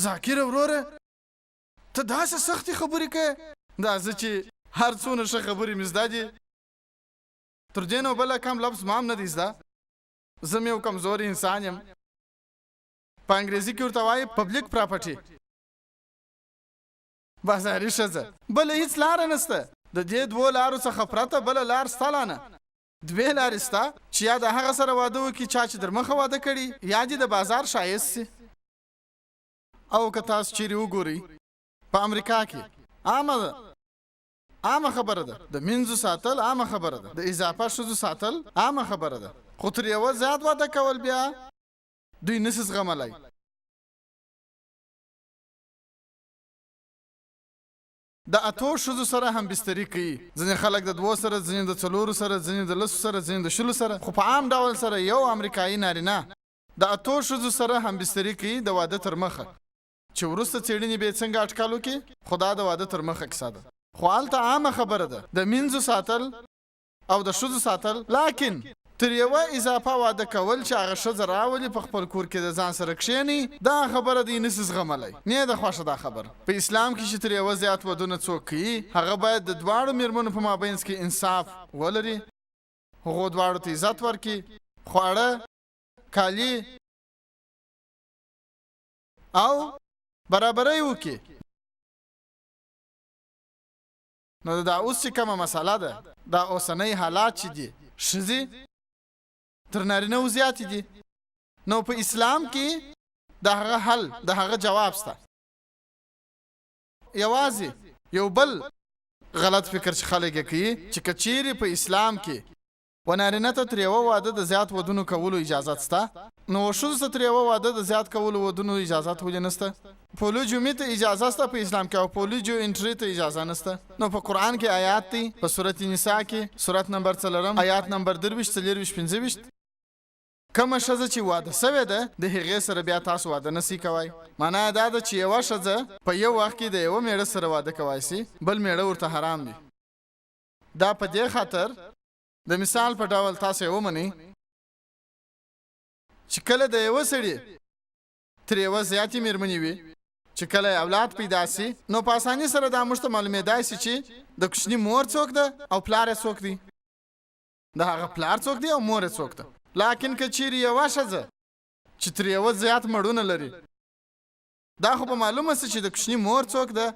ذاکره وروره ته داسې سختې خبرې کوې؟ دا زه چې هر څونه ښه خبرې مې زده دي، تر دې نو بله کم لفظ ما هم نه دی زده. زه مې یو کمزوری انسان یم. په انګریزي کې ورته وایي پبلیک پراپرټي، بازاري ښځه. بله هیڅ لاره نشته، د دې دوو لارو څخه پرته بله لار شته لا نه. دوې لارې شته چې یا د هغه سره واده وکړي چا چې در مخه واده کړي، یا دې د بازار ښایست شي. او که تاسو چیرې وګورئ په امریکا کې عامه ده، عامه خبره ده، د مینځو ساتل عامه خبره ده، د اضافه ښځو ساتل عامه خبره ده، خو تر یوه زیات واده کول بیا دوی نشي زغملی. د اتو ښځو سره همبستري کوي. ځینې خلک د دوو سره، ځینې د څلورو سره، ځینې د لسو سره، ځینې د شلو سره، خو په عام ډول سره یو امریکايي نارینه د اتو ښځو سره همبستري کوي د واده تر مخه، چې وروسته څېړنې به یې څنګه اټکل وکړي، خو دا د واده تر مخه کیسه ده. خو هلته عامه خبره ده د مینځو ساتل او د ښځو ساتل، لاکن تر یوه اضافه واده کول چې هغه ښځه راولي په خپل کور کې د ځان سره کښېنوي، دا خبره دی نشي زغملی، نۀ ده خوښه دا خبره. په اسلام کې چې تر یوه زیات ودونه څوک کوي هغه باید د دواړو مېرمنو په مابینځ کې انصاف ولري، هغو دواړو ته عزت ورکړي، خواړه، کالي او برابرۍ وکړي. نو دا اوس چې کومه مسله ده، دا اوسنۍ حالات چې دي، ښځې تر نارینه وو زیاتې دي، نو په اسلام کې د هغه حل، د هغه جواب شته. یوازې یو بل غلط فکر چې خلک یې کوي چې که چیرې په اسلام کې و نارینه ته تر یوه واده د زیات ودونو کولو اجازت سته، نو و ښځو ته تر یوه واده د زیات کولو ودونو اجازت ولې نسته؟ پولي جمعي ته اجازه سته په اسلام کې او پولي جو انټري ته اجازه نسته. نو په قرآن کې آیات دی، په سورة نساء کې سورت نمبر څلورم آیات نمبر 23، 24، 25، کومه ښځه چې واده شوې ده د هغې سره بیا تاسو واده نشئ کوای. مانا یې دا ده چې یوه ښځه په یو وخت کې د یوه مېړه سره واده کوای شي، بل مېړه ورته حرام دی. دا په دې خاطر د مثال په ډول تاسو یې ومنئ چې کله د یوه سړي تر یوه زیاتې میرمنې وي، چې کله یې اولاد پیدا شي نو په اساني سره دا موږ ته معلومېدای شي چې د کوچني مور څوک ده او پلار یې څوک دی، د هغه پلار څوک دی او مور یې څوک ده. لاکن که چیرې یوه ښځه چې تر یوه زیات مړونه لري، دا خو به معلومه شي چې د کوچني مور څوک ده،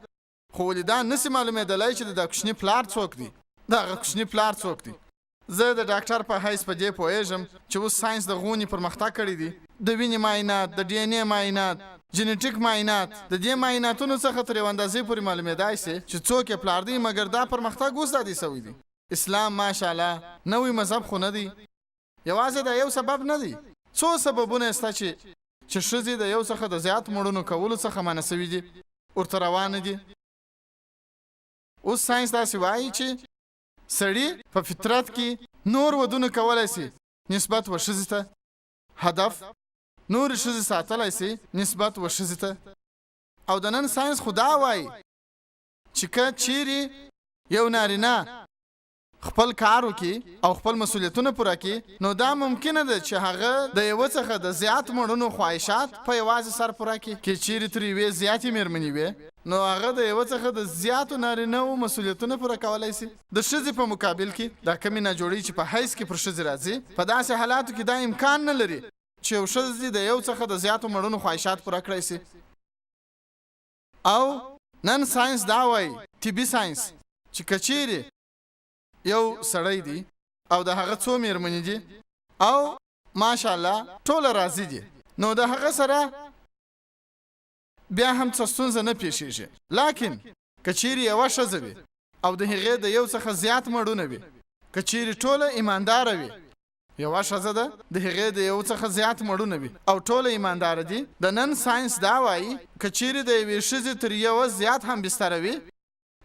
خو ولې دا نشي معلومېدلای چې د دا کوچني پلار څوک دی، د هغه کوچني پلار څوک دی. زه د ډاکټر په حیث په دې پوهېږم چې اوس ساینس د غونې پرمختګ کړی دی، د وینې معاینات، د ډي این اې معاینات، جنیټیک معاینات، د دې معایناتونو څخه تر یو اندازې پورې معلومېدای شي چې څوک یې پلار دی، مګر دا پرمختګ اوس دا دی شوی دی. اسلام ماشاءالله نوی مذهب خو نه دی، یوازې دا یو سبب نه دی، څو سببونه شته چې چې ښځې د یو څخه د زیات مړونو کولو څخه منع شوي دي، ورته روا نه دي. اوس ساینس داسې وایي چې سړي په فطرت کې نور ودونه کولای شي نسبت و ښځې ته، هدف نورې ښځې ساتلی شي نسبت و ښځې ته. او د نن ساینس خو دا وایي چې که چیرې یو نارینه خپل کار وکړي او خپل مسؤلیتونه پوره کړي، نو دا ممکنه ده چې هغه د یوه څخه د زیات مړونو خواهشات په یوازې سر پوره کړي. که چیرې تر یوې زیاتې میرمنې وي، نو هغه د یوه څخه د زیاتو نارینه وو مسؤلیتونه پوره کولای شي. د ښځې په مقابل کې دا کومې ناجوړۍ چې په حیض کې پر ښځې راځي، په داسې حالاتو کې دا امکان نه لري چې یو ښځه دې د یو څخه د زیاتو مړونو خواهشات پوره کړای شي. او نن ساینس دا وايي، طبي ساینس، چې که چیرې یو سړی دی او د هغه څو میرمنې دي او ماشاءالله ټوله راضي دي، نو د هغه سره بیا هم څه ستونزه نه پیښیږي. لاکن که چیرې یوه ښځه وي او د هغې د یو څخه زیات مړونه وي، که چیرې ټوله ایمانداره وي، یوه ښځه ده د هغې د یو څخه زیات مړونه وي او ټوله ایمانداره دي، د نن ساینس دا وایي که چیرې د یوې ښځې تر یوه زیات هم بستره وي،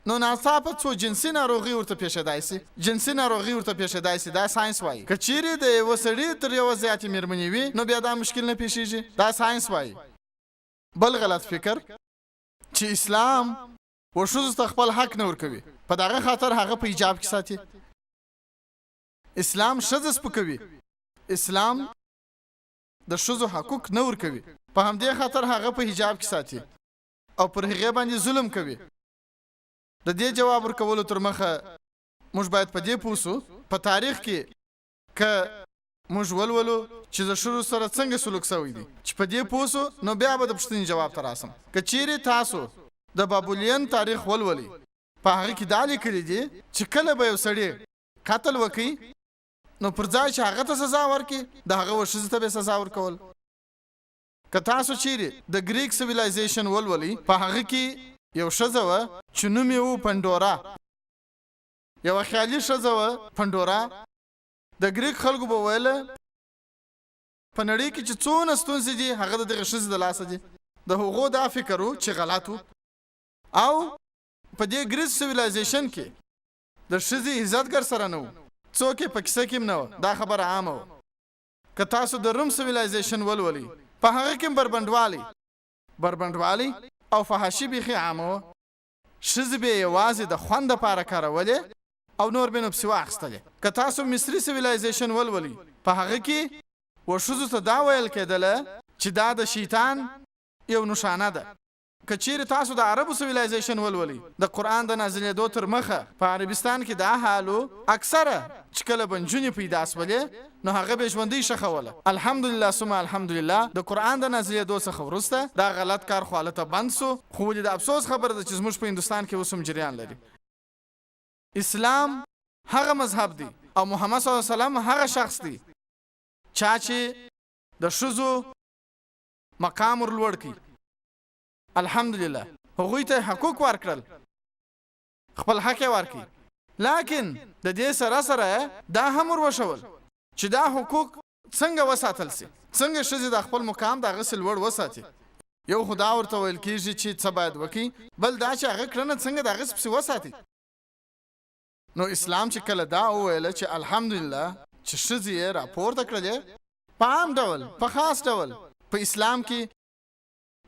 نو ناڅاپه څو جنسي ناروغۍ ورته پېښېدای شي، جنسي ناروغۍ ورته پېښېدای شي، دا ساینس وايي. که چېرې د یوه سړي تر یوه زیاتې مېرمنې وي، نو بیا دا مشکل نه پېښېږي، دا ساینس وايي. بل غلط فکر چې اسلام و ښځو ته خپل حق نه ورکوي، په دغه خاطر هغه په حجاب کې ساتي. اسلام ښځه سپکوي، اسلام د ښځو حقوق نه ورکوي، په همدې خاطر هغه په حجاب کې ساتي او پر هغې باندې ظلم کوي. د دې جواب ورکولو تر مخه موږ باید په دې پوه شو، په تاریخ کې که موږ ولولو چې د ښځو سره څنګه سلوک شوی دی، چې په دې پوه شو نو بیا به د پوښتنې جواب ته راسم. که چیرې تاسو د بابولین تاریخ ولولئ، په هغه کې دا لیکلي دي چې کله به یو سړي قتل وکړي نو پر ځای چې هغه ته سزا ورکړي، د هغه و ښځې ته به یې سزا ورکول. که تاسو چیرې د ګریک سویلایزیشن ولولئ، په هغه کې یو ښځه وه چې نوم یې و پنډورا. یوه خیالي ښځه وه پنډورا. د ګریک خلکو به ویل په نړۍ کې چې څونه ستونزې دي هغه د دغې ښځې د لاسه دي. د هغو دا فکر و چې غلط و. او په دې ګریس سویلایزیشن کې د ښځې عزت ګرسره نه وو، څوک یې په کیسه کې هم نه وه، دا خبره عامه وه. که تاسو د روم سویلایزیشن ولولئ، په هغه کې هم بربنډوالی، بربنډوالی او فحاشي بیخي عامه وه. ښځې به یې یوازې د خوند دپاره کارولې او نور به نو پسې واخیستلې. که تاسو مصري سویلایزیشن ولولئ، په هغه کې و ښځو ته دا ویل کېدله چې دا د شیطان یو نښانه ده. که چیرې تاسو د عربو سویلایزیشن ولولئ، د قرآن د نازلېدو تر مخه په عربستان کې دا حال و، اکثره چې کله به نجونې پیدا شولې نو هغه به یې ژوندۍ ښخوله. الحمدلله ثم الحمدلله د قرآن د نازلېدو څخه وروسته دا غلط کار خو هلته بند شو، خو ولې د افسوس خبره ده چې زموږ په هندوستان کې اوس هم جریان لري. اسلام هغه مذهب دی او محمد صلی الله علیه وسلم هغه شخص دی چا چې د ښځو مقام ور لوړ کړ. الحمدلله هغوی ته حقوق ورکړل، خپل حق یې ورکړ، لاکن د دې سره سره دا هم ور وښول چې دا حقوق څنګه وساتل شي، څنګه ښځې دا خپل مقام د هغسې لوړ وساتي. یو خو دا ورته ویل کېږي چې څه باید وکړي، بل دا چې هغه کړنه څنګه د هغسې پسې وساتي. نو اسلام چې کله دا وویل چې الحمدلله چې ښځې یې راپورته کړلې، په عام ډول، په خاص ډول په اسلام کې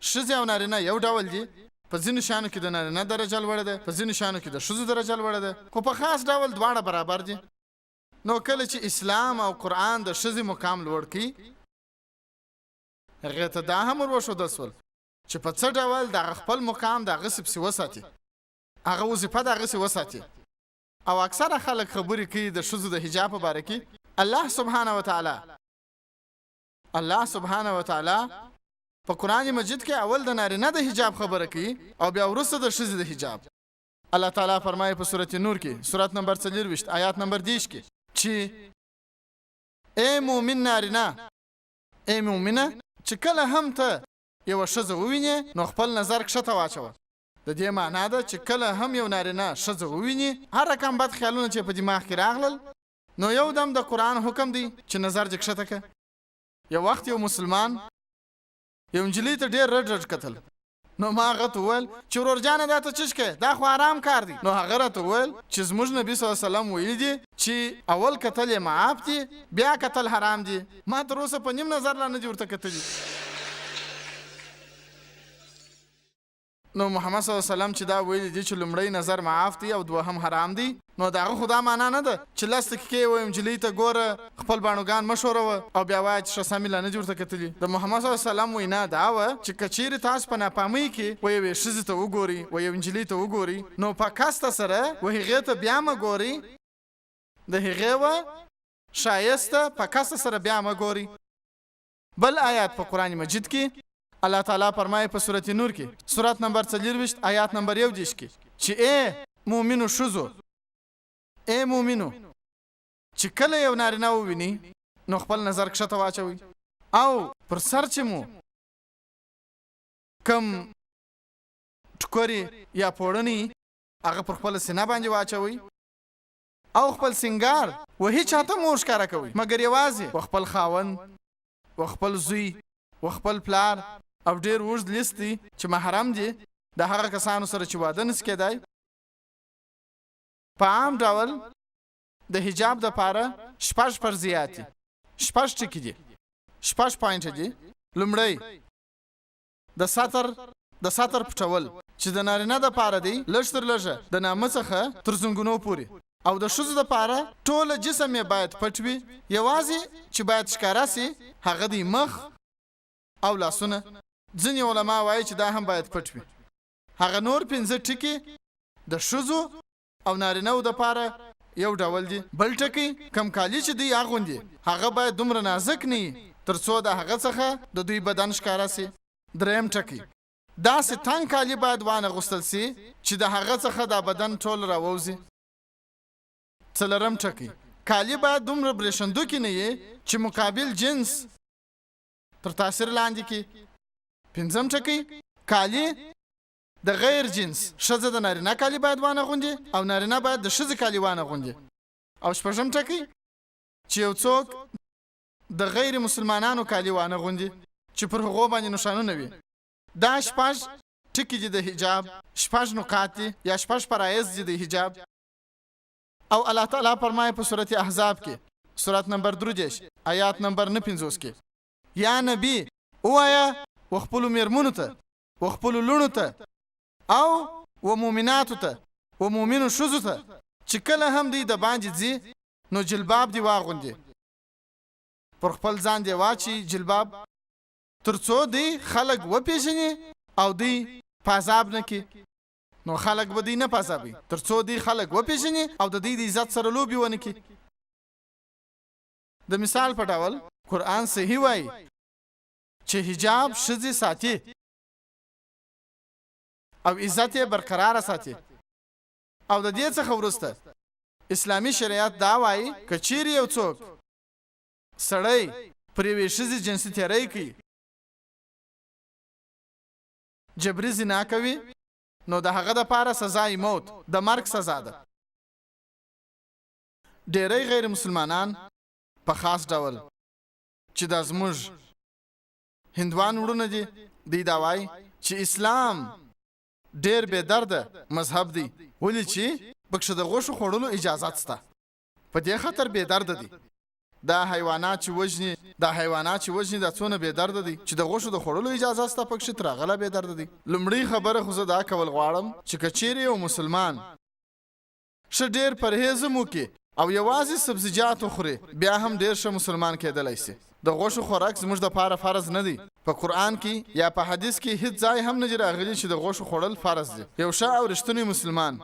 ښځې او نارینه یو ډول دي، په ځینو شیانو کې د نارینه درجه لوړه ده، په ځینو شیانو کې د ښځو درجه لوړه ده، خو په خاص ډول دواړه برابر دي. نو کله چې اسلام او قرآن د ښځې مقام لوړ کړي، هغې ته دا هم ور وښودل شول چې په څه ډول دغه خپل مقام د هغسې پسې وساتي، هغه وظیفه د هغسې وساتي. او اکثره خلک خبرې کوي د ښځو د حجاب په باره کې. الله سبحانه وتعالی، الله سبحانه وتعالی په قرآن مجید کې اول د نارینه د حجاب خبره کوي او بیا وروسته د ښځې د حجاب. الله تعالی فرمایي په سورة نور کې، سورت نمبر 24 آیات نمبر 30 کې چې ای مؤمن نارینه، ای مؤمنه، چې کله هم ته یوه ښځه ووینې نو خپل نظر کښته واچوه. د دې معنا ده چې کله هم یو نارینه ښځه وویني، هر رقم بد خیالونه چې په دماغ کې راغلل، نو یو دم د قرآن حکم دی چې نظر دې کښته که. یو وخت یو مسلمان یو نجلۍ ته ډېر رډ رډ کتل، نو ما هغه ته وویل چې ورور جانه دا ته چش کوې، دا خو حرام کار دی. نو هغه راته وویل چې زموږ نبي صلی الله علیه وسلم ویلي دي چې اول کتل یې معاف دي، بیا کتل حرام دي. ما تر اوسه په نیم نظر لا نه دي ورته کتلي. نو محمد صلی الله علیه وسلم چې دا ویلي دي چې لومړی نظر معاف دی او دوهم حرام دی، نو د هغه خو دا معنا نه ده چې 10 دقیقې یې ویم نجلۍ ته ګوره خپل باڼوګان مه ښوروه او بیا وایه چې ښه سم یې لا نه دي ورته کتلي. د محمد صلی الله علیه وسلم وینا دا وه چې که چیرې تاسو په ناپامۍ کې و یوې ښځې ته وګورئ، و یو نجلۍ ته وګورئ، نو په قصده سره و هغې ته بیا مه ګورئ، د هغې و ښایست ته په قصده سره بیا مه ګورئ. بل آیات په قرآن مجید کې الله تعالی فرمایي په سورة نور کې، سورت نمبر 24 آیات نمبر 31 کې چې ای مؤمنو ښځو، ای مؤمنو، چې کله یو نارینه وویني نو خپل نظر کښته واچوئ او پر سر چې مو کوم ټوکرې یا پوړنی هغه پر خپله سینه باندې واچوئ او خپل سینګار و هیچا ته مه ورښکاره کوئ، مګر یوازې و خپل خاوند، و خپل زوی، و خپل پلار او ډېر اوږد لیست دی چې محرم دي د هغه کسانو سره چې واده نشي کېدای. په عام ډول د حجاب دپاره شپږ فرضیات دي، شپږ ټکي دي، شپږ پوینټ دي. لومړی د ستر، د ستر پټول چې د نارینه دپاره دی لږ تر لږه د نامه څخه تر زنګونو پورې، او د ښځو دپاره ټوله جسم یې باید پټ وي، یوازې چې باید ښکاره شي هغه دی مخ او لاسونه. ځینې علما وایي چې دا هم باید پټ وي. هغه نور 5 ټکي د ښځو او نارینه وو دپاره یو ډول دي. بل ټکی، کوم کالي چې دوی اغوندي هغه باید دومره نازک نه وي تر څو د هغه څخه د دوی بدن ښکاره شي. دریم ټکی، داسې تنګ کالي باید وانه غوستل شي چې د هغه څخه دا بدن ټول راووځي. څلورم ټکی، کالي باید دومره برېښندوکي نه وي چې مقابل جنس تر تاثیر لاندې کړي. پنځم ټکی، کالي د غیر جنس، ښځه د نارینه کالي باید وانه غوندي او نارینه باید د ښځې کالي وانه غوندي. او شپږم ټکی، چې یو څوک د غیر مسلمانانو کالي وانه غوندي چې پر هغو باندې نښانونه وي. دا شپږ ټکي دي د حجاب، شپږ نقاط دي یا شپږ فرایض دي د حجاب. او الله تعالی فرمایي په سورة احزاب کې، سورت نمبر 33 آیات نمبر 59 کې، یا نبی ووایه و خپلو میرمنو ته، و خپلو لوڼو ته او و مؤمناتو ته و مؤمنو ښځو ته چې کله هم دوی د باندې ځي نو جلباب دې واغوندي، پر خپل ځان دې واچي جلباب، تر څو دوی خلک وپېژني او دوی په عذاب نه کړي. نو خلک به دوی نه په عذابوي تر څو دوی خلک وپېژني او د دوی د عزت سره لوبې ونه کړي. د مثال په ډول قرآن صحیح وایي چې حجاب ښځې ساتي او عزت یې برقراره ساتي. او د دې څخه وروسته اسلامي شریعت دا وایي که چیرې یو څوک سړی پر یوې ښځې جنسي تیری کوي، جبري زنا کوي، نو د هغه دپاره سزا موت، د مرګ سزا ده. ډیری غیر مسلمانان په خاص ډول چې دا زموږ هندوان وروڼه دي، دوی دا وایي چې اسلام ډیر بې درده مذهب دی، ولې چې پکښې د غوښو خوړلو اجازت شته، په دې خاطر بې درده دی. دا حیوانات چې وژني، دا حیوانات چې وژني، دا څونه بې درده دی چې د غوښو د خوړلو اجازه شته پکښې، تر هغه لا بې درده دی. لومړۍ خبره خو زه دا کول غواړم چې که چیرې یو مسلمان ښه ډیر پرهیز هم وکړي او یوازې سبزیجات وخوري، بیا هم ډیر ښه مسلمان کېدلی شي. د غوښو خوراک زموږ دپاره فرض نه دی. په قرآن کې یا په حدیث کې هیڅ ځای هم نه دي راغلي چې د غوښو خوړل فرض دي. یو ښه او رښتونی مسلمان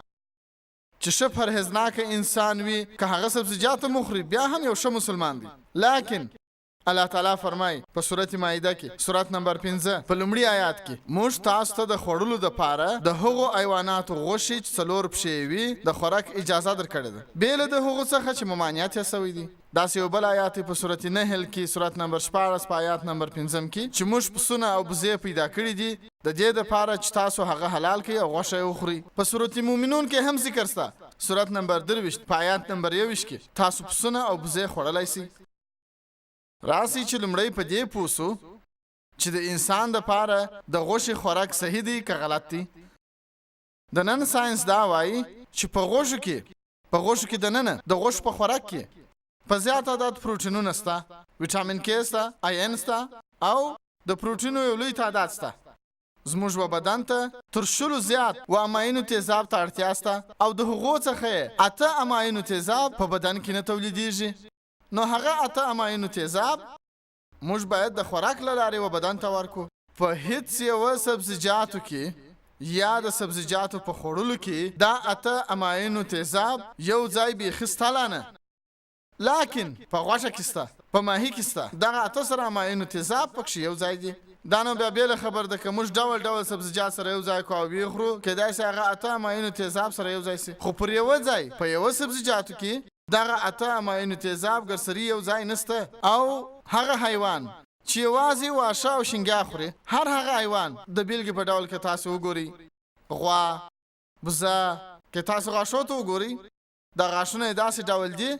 چې ښه پرهیزناکه انسان وي، که هغه سبزیجات هم وخوري بیا هم یو ښه مسلمان دی. لکن الله تعالی فرمایي په سورة مائده کې، سورت نمبر 5 په لومړي آیات کې، موږ تاسو ته د خوړلو دپاره د هغو حیواناتو غوښې چې څلور پښې یې وي د خوراک اجازه درکړې ده، بې له د هغو څخه چې ممانعت یې شوی دی. داسې یو بل آیات دی په سورة نحل کې، سورت نمبر 16 په آیات نمبر 5 کې، چې موږ پسونه او بزې پیدا کړي دي د دې دپاره چې تاسو هغه حلال کړئ او غوښه یې وخورئ. په سورة مومنون کې هم ذکر شته، سورت نمبر 23 په آیات نمبر 21 کې، تاسو پسونه او بزې خوړلی شئ. راسئ چې لومړی په دې پوه شو چې د انسان دپاره د غوښې خوراک صحیح دی که غلط دی. د نن ساینس دا وایي چې په غوښو کې، په غوښو کې دننه د غوښو په خوراک کې په زیات تعداد پروټینونه شته، ویټامین کې شته، آیرن شته او د پروټینو یو لوی تعداد شته. زموږ و بدن ته تر 20 زیات و اماینو تیزاب ته اړتیا شته او د هغو څخه یې 8 اماینو تیزاب په بدن کې نه تولیدیږي. نو هغه 8 اماینو تیزاب موږ باید د خوراک له لارې و بدن ته ورکړو. په هیڅ یوه سبزیجاتو کې یا د سبزیجاتو په خوړلو کې دا 8 اماینو تیزاب یو ځای بیخي شته لا نه، لکن په غوښه کې شته، په ماهي کې شته. دغه 8 سره اماینو تیزاب پکښې یو ځای دي. دا نو بیا بېله خبر ده که موږ ډول ډول سبزیجات سره یو ځای کړو او ویې خورو، کېدای شي هغه 8 اماینو تیزاب سره یو ځای شي، خو پر یوه ځای په یوه سبزیجاتو کې دغه 8 اماینو تیزاب ګرسري یو ځای نشته. او هغه حیوان چې یوازې واښه او شینګیا خوري، هر هغه حیوان د بېلګې په ډول که تاسو وګورئ، غوا، بزه، که تاسو غاښو ته وګورئ، دا غاښونه یې داسې ډول دي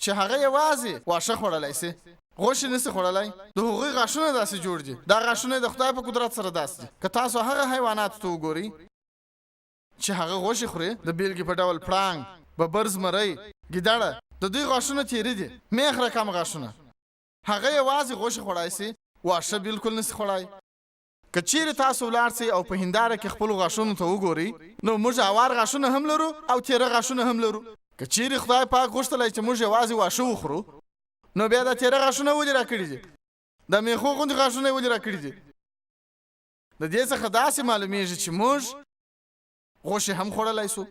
چې هغه یوازې واښه خوړلی شي، غوښې نشي خوړلی. د هغوی غاښونه داسې جوړ دي، دا غاښونه د خدای په قدرت سره داسې دي. که تاسو هغه حیواناتو ته وګورئ چې هغه غوښې خوري، د بېلګې په ډول پړانګ، ببر زمری، ګیدړه، د دوی غاښونه تېرې دي، میخ رقم غاښونه، هغه یوازې غوښې خوړای شي، واښه بالکل نشي خوړای. که چیرې تاسو ولاړ شئ او په هنداره کې خپلو غاښونو ته وګورئ، نو موږ اوار غاښونه هم لرو او تېره غاښونه هم لرو. که چیرې خدای پاک غوښتلی چې موږ یوازې واښه وخورو، نو بیا دا تېره غاښونه ولې راکړي دي؟ د میخو غوندې غاښونه یې ولې راکړي دي؟ د دې څخه داسې معلومیږي چې موږ غوښې هم خوړلی شو.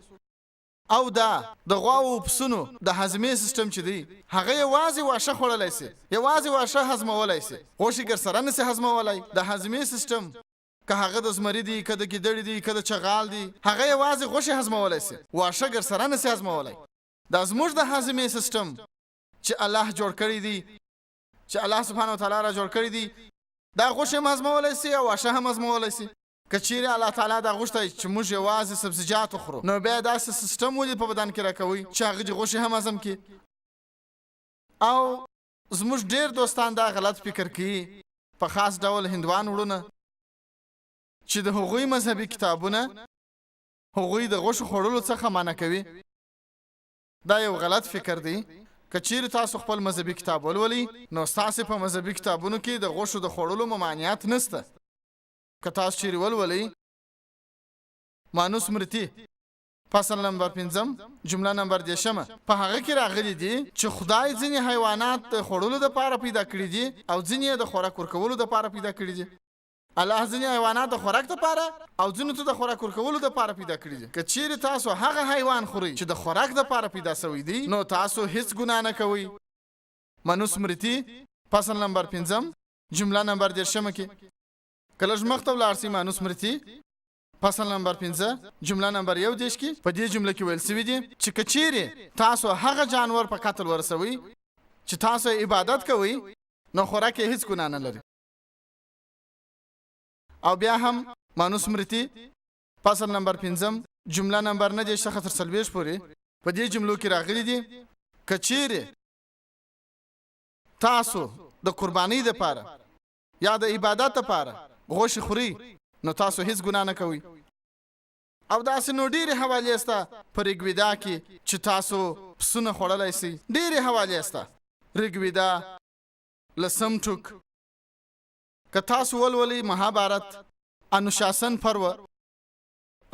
او دا د غواو او پسونو د هاضمې سیستم چې دی، هغه یوازې واښه خوړلی شي، یوازې واښه هضمولی شي، غوښې ګرسره نه شي هضمولی. د هاضمې سیستم که هغه د زمري دی، که د ګیدړې دی، که د چغال دی، هغه یوازې غوښې هضمولی شي، واښه ګرسره نه شي هضمولی. دا زموږ د هاضمې سیستم چې الله جوړ کړی دی، چې الله سبحانه وتعالی را جوړ کړی دی، دا غوښې هم هضمولی شي او واښه هم هضمولی شي. که چیرې الله تعالی دا غوښتی چې موږ یوازې سبزیجات وخورو، نو بیا داسې سیستم ولې په بدن کې راکوي چې هغه دې غوښې هم هضم کړي؟ او زموږ ډېر دوستان دا غلط فکر کوي، په خاص ډول هندوان وړونه، چې د هغوی مذهبي کتابونه هغوی د غوښو خوړلو څخه منع کوي. دا یو غلط فکر دی. که چیرې تاسو خپل مذهبي کتاب ولولئ، نو ستاسې په مذهبي کتابونو کې د غوښو د خوړلو ممانعت نشته. که تاسو چیرې ولولئ مانوس مرتي فصل نمبر پنځم جمله نمبر 30مه، په هغه کې راغلي دي چې خدای ځینې حیوانات د خوړلو دپاره پیدا کړي دي او ځینې یې د خوراک ورکولو دپاره پیدا کړي دي. الله ځینې حیوانات د خوراک دپاره او ځینو ته د خوراک ورکولو دپاره پیدا کړي دي. که چیرې تاسو هغه حیوان خورئ چې د خوراک دپاره پیدا شوی دی، نو تاسو هیڅ ګناه نه کوئ. منوس مرتي فصل نمبر پنځم جمله نمبر 30مه کې. که لږ مخته ولاړ شئ، مانوس مرتي فصل نمبر 5 جمله نمبر 31 کې، په دې جمله کې ویل شوي دي چې که چیرې تاسو هغه جانور په قتل ورسوئ چې تاسو یې عبادت کوئ، نو خوراک یې هیڅ ګناه نه لري. او بیا هم مانوس مرتي فصل نمبر 5 جمله نمبر 39 څخه تر 40 پورې، په دې جملو کې راغلي دي که چیرې تاسو د قربانۍ دپاره یا د عبادت دپاره غوښې خورئ، نو تاسو هیڅ ګناه نه کوئ. او داسې نو ډېرې حوالې سته په ریګویدا کې چې تاسو پسونه خوړلی سئ. ډېرې حوالې سته. ریګویدا لسم ټوک که تاسو ولولئ، مهابارت انوشاسن پرو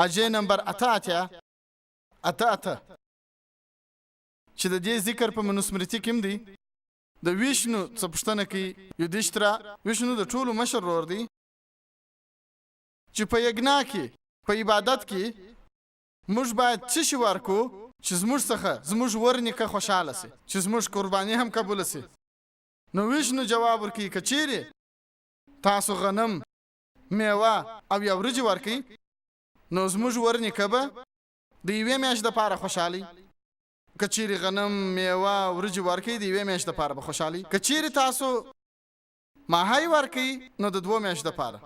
اجې نمبر 88 88 چې د دې ذکر په منوسمرتي کې هم دی. د ویشنو څه پوښتنه کوي یودیشترا، ویشنو د ټولو مشر ورور دی، چې په یګنا کې په عبادت کې موږ باید څه شي ورکو چې زموږ څخه زموږ ورنیکه خوشحاله سي، چې زموږ قرباني هم قبوله سي؟ نو ویشنو جواب ورکوي که چیرې تاسو غنم، میوه او یا وریجې ورکوئ، نو زموږ ورنیکه به د یوې میاشتې دپاره خوشحالي. که چیرې غنم، میوه، وریجې ورکوئ، د یوې میاشتې دپاره به خوشحالي. که چیرې تاسو ماهی ورکوئ، نو د 2 میاشتو دپاره.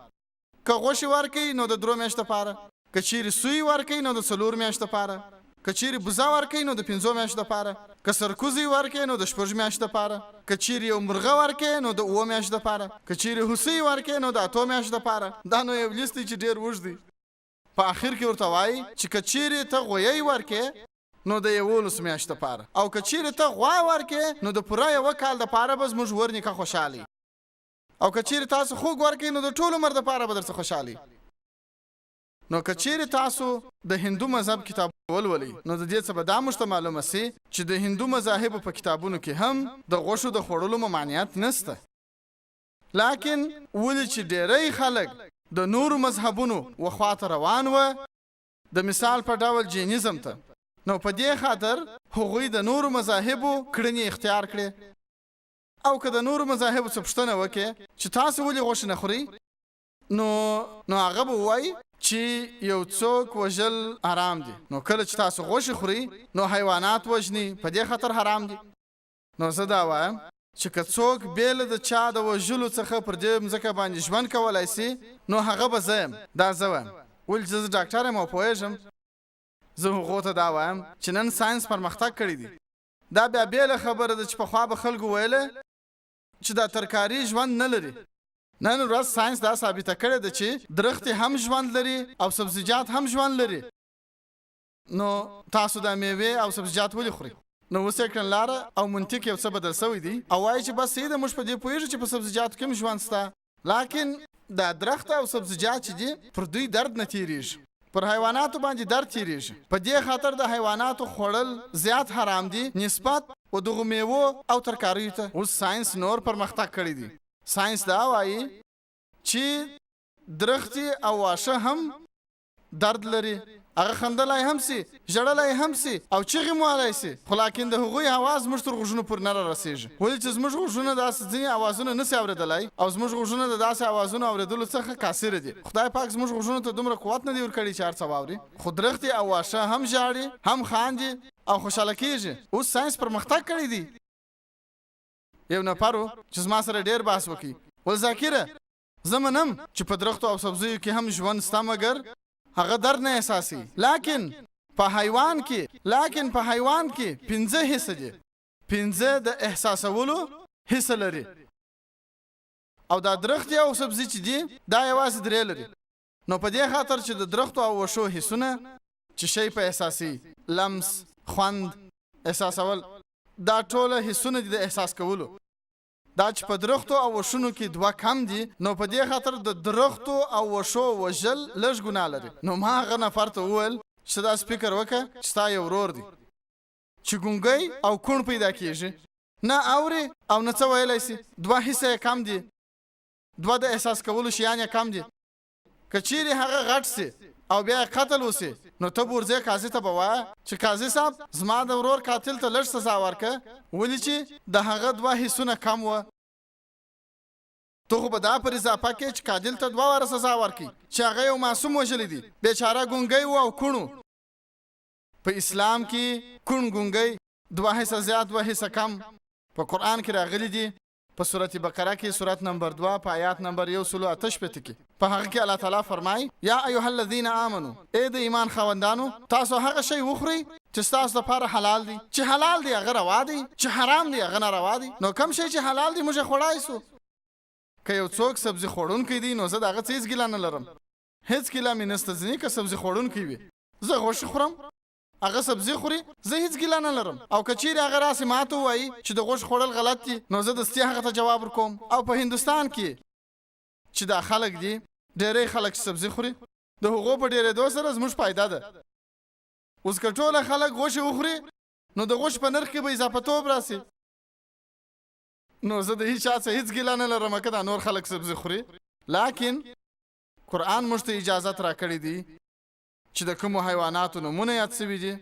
که غوښې ورکوئ، نو د 3 میاشتو دپاره. که چیرې سوی ورکوئ، نو د 4 میاشتو دپاره. که چیرې بوزه ورکوئ، نو د 5 میاشتو دپاره. که سرکوزی ورکوئ، نو د 6 میاشتو دپاره. که چیرې یو مرغه ورکوئ، نو د 7 میاشتو دپاره. که چیرې هوسۍ ورکوئ، نو د 8 میاشتو دپاره. دا نو یو لیست دی چې ډېر اوږد دی. په اخر کې ورته وایي چې که چیرې ته غویی ورکې، نو د 11 میاشتو دپاره، او که چیرې ته غوا ورکې، نو د پوره یوه کال دپاره به زموږ ورنیکه خوشحالي، او که چیرې تاسو خوږ ورکئ، نو د ټول عمر دپاره به درڅخه خوشحالي. نو که چیرې تاسو د هندو مذهب کتاب ولولئ، نو د دې څه به دا موږ ته معلومه سي چې د هندو مذاهبو په کتابونو کې هم د غوښو د خوړلو ممانعت نشته. لاکن ولې چې ډیری خلک د نورو مذهبونو و خواته روان وه، د مثال په ډول جینیزم ته، نو په دې خاطر هغوی د نورو مذاهبو کړنې اختیار کړې. او که د نورو مذاهبو څه پوښتنه وکړې چې تاسو ولې غوښه نه خورئ، نو هغه به ووایي چې یو څوک وژل حرام دي، نو کله چې تاسو غوښې خورئ، نو حیوانات وژنئ، په دې خاطر حرام دي. نو زه دا وایم چې که څوک بې له د چا د وژلو څخه پر دې مځکه باندې ژوند کولای سي، نو هغه به زه یم. دا زه وایم، ولې چې زه ډاکټر یم او پوهېږم. زه هغو ته دا وایم چې نن ساینس پرمختګ کړی دی. دا بیا بېله خبره ده چې پخوا به خلکو ویله چې دا ترکاري ژوند نه لري. نن ورځ ساینس دا ثابته کړې ده چې درختې هم ژوند لري او سبزیجات هم ژوند لري. نو تاسو دا میوې او سبزیجات ولې خورئ؟ نو اوس یې کړنلاره او منطق یو څه بدل شوی دی او وایي چې بس صحیح ده، موږ په دې پوهېږو چې په سبزیجاتو کې هم ژوند شته، لاکن دا درخته او سبزیجات چې دي، پر دوی درد نه تېرېږي، پر حیواناتو باندې درد تېرېږي. په دې خاطر د حیواناتو خوړل زیات حرام دي نسبت و دغو میوو او ترکاریو ته. اوس ساینس نور پرمختګ کړی دی. ساینس دا وایي چې درختې او واښه هم درد لري، هغه خندلی هم سي، ژړلی هم سي او چیغې هم وهلی سي، خو لاکن د هغوی اواز زموږ تر غوږونو پورې نه رارسېږي، ولې چې زموږ غوږونه داسې ځینې اوازونه نه سي اورېدلی او زموږ غوږونه د داسې اوازونو اورېدلو څخه قاصر دي. خدای پاک زموږ غوږونو ته دومره قوت نه دی ورکړی چې هر څه واوري، خو درختې او واښه هم ژاړي، هم خاندي او خوشحاله کېږي. اوس ساینس پرمختګ کړی دی. یو نفر و چې زما سره ډېر بحث وکړي، ول ذاکره زه منم چې په درختو او سبزیو کې هم ژوند شته، مګر هغه درد نه احساسوي، لاکن په حیوان کې 5 حصه دي، 5 د احساسولو حصه لري، او دا درختې او سبزي چې دي دا یوازې 3 لري. نو په دې خاطر چې د درختو او وښو حسونه چې شی په احساسي، لمس، خوند، احساسول، دا ټوله حسونه دي د احساس کولو. دا چې په درختو او وښونو کې دوه کم دي، نو په دې خاطر د درختو او وښو وژل لږ ګناه لري. نو ما هغه نفر ته وویل چې ته داسې فکر وکړه چې ستا یو ورور دی چې ګونګی او کوڼ پیدا کیږي، نه اوري او نه څه ویلی شي، دوه حصه یې کم دي، دوه د احساس کولو شیان یې کم دي. که چیرې هغه غټ شي او بیا یې قتل وشي، نو ته به ورځې قاضي ته به وایه چې قاضي صاحب زما د ورور قاتل ته لږ سزا ورکړه، ولې چې د هغه دوه حصونه کم وه. ته خو به دا پر اضافه کړې چې قاتل ته دوه واره سزا ورکړي چې هغه یو معصوم وژلی دی، بیچاره ګونګی و او کوڼ و. په اسلام کې کوڼ ګونګی دوه حصه زیات دوه حصه کم په قرآن کې راغلي دي. په سورة بقره کې سورت نمبر 2 په آیات نمبر 168 کې په هغه کې الله تعالی فرمايي، یا ایها الذین آمنو، ای د ایمان خاوندانو، تاسو هغه شی وخورئ چې ستاسو لپاره حلال دی، چې حلال دی هغه روا دی، چې حرام دی هغه ناروا دی. نو کوم شی چې حلال دی موږ یې خوړای شو. که یو څوک سبزي خوړونکی دی نو زه د هغه څه هیڅ ګیله نه لرم، هیڅ ګیله مې نشته ځینې که سبزي خوړونکی وي، زه غوښې خورم، هغه سبزي خوري، زه هیڅ ګیله نه لرم. او که چیرې هغه راسي ماته ووایي چې د غوښې خوړل غلط دي، نو زه دستي هغه ته جواب ورکوم. او په هندوستان کې چې دا خلک دي، ډیری خلک چې سبزي خوري، د هغو په ډیریدو سره زموږ فایده ده. اوس که ټوله خلک غوښې وخوري، نو د غوښې په نرخ کې به اضافه توب راسي. نو زه د هیچا څخه هیڅ ګیله نه لرم که دا نور خلک سبزي خوري، لاکن قرآن موږ ته اجازت راکړی دی چې د کومو حیواناتو نومونه یاد شوي دي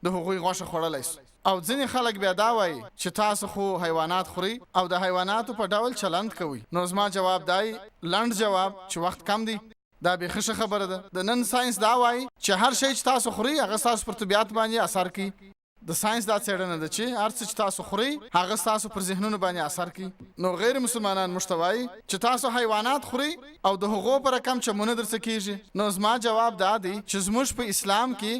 د هغوی غوښه خوړلی شو. او ځینې خلک بیا دا وایي چې تاسو خو حیوانات خورئ او د حیواناتو په ډول چلند کوئ. نو زما جواب دای، لنډ جواب چې وخت کم دی، دا بیخي ښه خبره ده. د نن ساینس دا وایي چې هر شی چې تاسو خورئ هغه ستاسو پر طبیعت باندې اثر کوي. د ساینس دا څېړنه ده چې هر څه چې تاسو خورئ هغه ستاسو پر ذهنونو باندې اثر کوي. نو غیر مسلمانان موږ ته وایي چې تاسو حیوانات خورئ او د هغو په رقم چمونه درڅه کیږي. نو زما جواب دا دی چې زموږ په اسلام کې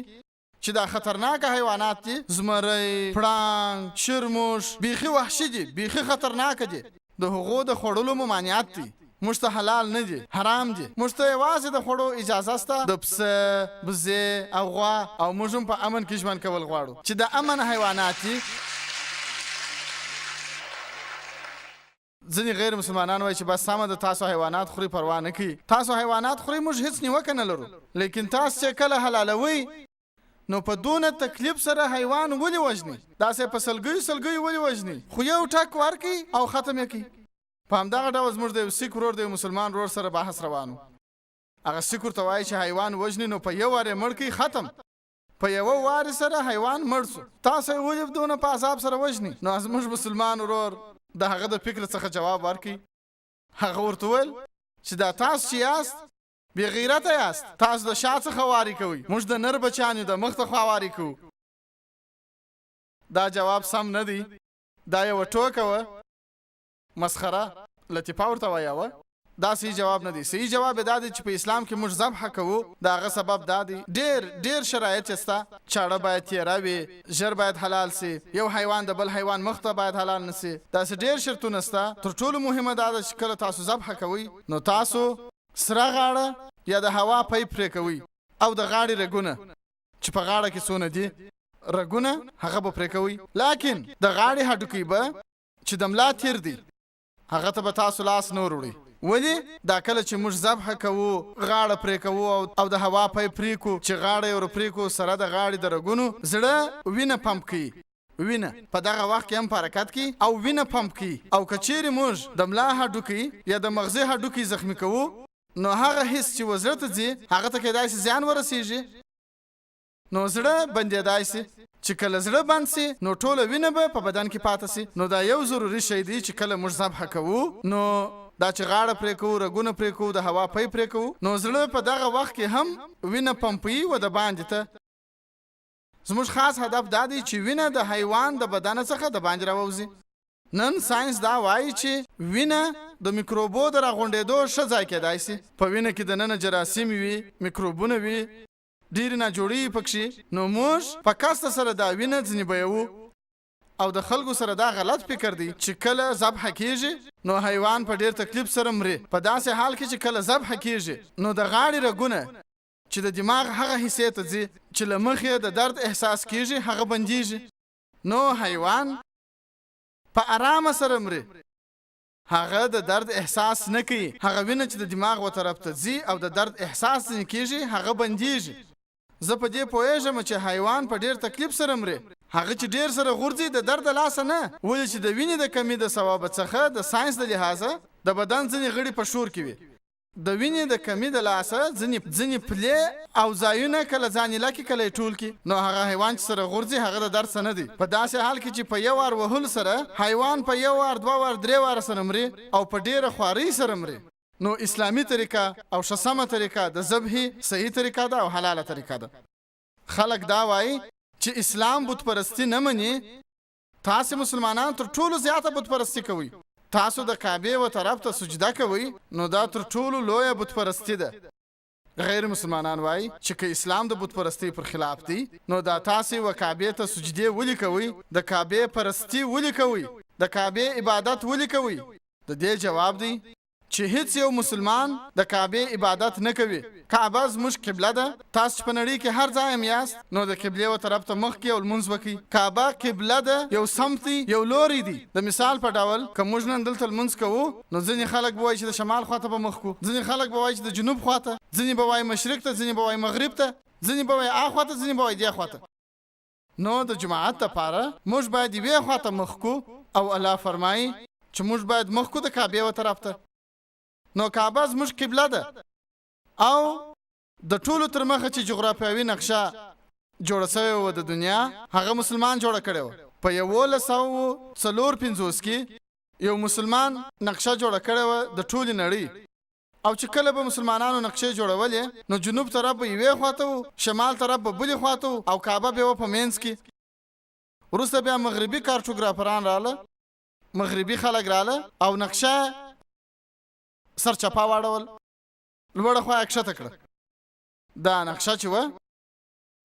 چې دا خطرناکه حیوانات دي، زمری، پړانګ، شرموښ، بیخي وحشي دي، بیخي خطرناکه دي، د هغو د خوړلو ممانعت دی، موږ ته حلال نه دي، حرام دي. موږ ته یوازې د خوړو اجازه شته، د پسه، بزې او غوا، او موږ هم په امن کې ژوند کول غواړو چې د امن حیوانات دي. ځینې غیر مسلمانان وایي چې بس سمه ده، تاسو حیوانات خورئ پروا نه کوي، تاسو حیوانات خورئ موږ هیڅ نیوکه نه لرو، لیکن تاسو چې کله حلالوئ نو په دونه تکلیف سره حیوان ولې وژنئ؟ داسې په سلګیو سلګیو ولې وژنئ؟ خو یو ټک ورکړئ او ختم یې کړئ. په همدغه ډول زموږ د یو سیک ورور د یو مسلمان ورور سره بحث روان و. هغه سیک ورته وایي چې حیوان وژني نو په یو وار یې مړ کړئ، ختم. په یوه وار سره حیوان مړ شو، تاسو یې ولې دونه په عذاب سره وژني؟ نو زموږ مسلمان ورور د هغه د فکر څخه جواب ورکړي. هغه ورته وویل چې دا تاسو چې یاست بې غیرته یاست، تاسو د شا څخه واري کوئ، موږ د نر بچیان یو، د مخ ته خوا واري کوو. دا جواب سم نه دی، دا یوه ټوکه وه، مسخره، لطیفه ورته وایاوه. دا صحیح جواب نه دی. صحیح جواب یې دا دی چې په اسلام کې موږ ذبح کوو، د هغه سبب دا دی، ډېر ډېر شرایط یې شته، چاړه باید تیره وي، ژر باید حلال شي، یو حیوان د بل حیوان مخ ته باید حلال نه شي، داسې ډېر شرطونه شته. تر ټولو مهمه دا ده چې کله تاسو ذبح کوئ نو تاسو سره غاړه یا د هوا پیپ پرې کوئ او د غاړې رګونه چې په غاړه کې څونه دي رګونه هغه به پرې کوئ، لاکن د غاړې هډوکی به چې د ملا تیر دی هغه ته به تاسو لاس نه وروړئ. ولې؟ دا کله چې موږ ذبح کوو غاړه پرې کوو او د هوا پیپ پرې کړو، چې غاړه یې ور پرې کړو سره د غاړې د رګونو زړه وینه پمپ کوي، وینه په دغه وخت کې هم په حرکت کې او وینه پمپ کوي. او که چیرې موږ د ملا هډوکی یا د مغزي هډوکی زخمي کوو نو هغه حس چې و زړه ته ځي هغه ته کیدای شي زیان ورسیږي، نو زړه بندیدای شي، چې کله زړه بند شي نو ټوله وینه به په بدن کې پاته شي. نو دا یو ضروري شی دی چې کله موږ ذبح کوو نو دا چې غاړه پرې کوو، رګونه پرې کوو، د هوا پی پرې کوو، نو زړه په دغه وخت کې هم وینه پمپوي و د باندې ته. زموږ خاص هدف دا دی چې وینه د حیوان د بدن څخه د باندې راووځي. نن ساینس دا وایي چې وینه د میکروبو د راغونډېدو ښه ځای کېدای شي. په وینه کې دننه جراثیم وي، میکروبونه وي، ډېرې ناجوړۍ پکښې، نو موږ په قصد سره دا وینه ځینې بهیوو او د خلکو سره دا غلط فکر دی چې کله ذبح کیږي نو حیوان په ډیر تکلیف سره مري، په داسې حال کې چې کله ذبح کیږي نو د غاړې رګونه چې د دماغ هغه حصې ته ځي چې له مخې د درد احساس کیږي هغه بندیږي، نو حیوان په ارامه سره مري، هغه د درد احساس نه کوي، هغه وینه چې د دماغ و طرف ته ځي او د درد احساس ځینې کیږي هغه بندیږي. زه په دې پوهېږم چې حیوان په ډېر تکلیف سره مري، هغه چې ډېر سره غورځي د درد لاسه نه، ولې چې د وینې د کمي د سببه څخه د ساینس د لحاظه د بدن ځینې غړي په شور کې وي، د وینې د کمي د لاسه ځینې پلې او ځایونه کله ځان ایله کړي کله یې ټول کړي، نو هغه حیوان چې سره غورځي هغه د درد څه نه دی، په داسې حال کې چې په یو وار وهلو سره حیوان په یو وار دوه وار درې واره سره مري او په ډېره خوارۍ سره مري. نو اسلامي طریقه او ښه سمه طریقه د ذبحې صحیح طریقه ده او حلاله طریقه ده. خلک دا وایي چې اسلام بت پرستي نه مني، تاسې مسلمانان تر ټولو زیاته بت پرستي کوئ، تاسو د کعبې و طرف ته سجده کوئ، نو دا تر ټولو لویه بت پرستي ده. غیر مسلمانان وایي چې که اسلام د بت پرستۍ پر خلاف دی نو دا تاسې و کعبې ته سجدې ولې کوئ، د کعبې پرستي ولې کوئ، د کعبې عبادت ولې کوئ؟ د دې جواب دی چې هیڅ یو مسلمان د کعبې عبادت نه کوي. کعبه زموږ قبله ده، تاسو چې په نړۍ کې هر ځای هم یاست نو د قبلې و طرف ته مخ کړئ او لمونځ وکړئ. کعبه قبله ده، یو سمت دی، یو لوری دی. د مثال په ډول که موږ نن دلته لمونځ کوو نو ځینې خلک به وایي چې د شمال خواته به مخ کړو، ځینې خلک به وایي چې د جنوب خواته، ځینې به وایي مشرق ته، ځینې به وایي مغرب ته، ځینې به وایي آخوا ته، ځینې به وایي دې خواته. نو د جماعت لپاره موږ باید یوې خواته مخ کړو او الله فرمایي چې موږ باید مخ کړو د کعبې و طرف ته. نو کعبه زموږ قبله ده او د ټولو تر مخه چې جغرافیوي نقشه جوړه شوې وه د دنیا، هغه مسلمان جوړه کړې وه. په 1154 کې یو مسلمان نقشه جوړه کړې وه د ټولې نړۍ، او چې کله به مسلمانانو نقشې جوړولې نو جنوب طرف به یوې خواته و، شمال طرف به بلې خواته و او کعبه به وه په منځ کې. وروسته بیا مغربي کارټوګرافران راله، مغربي خلک راله او نقشه سرچپه واړول، لوړه خوا یې کښته کړه. دا نقشه چې وه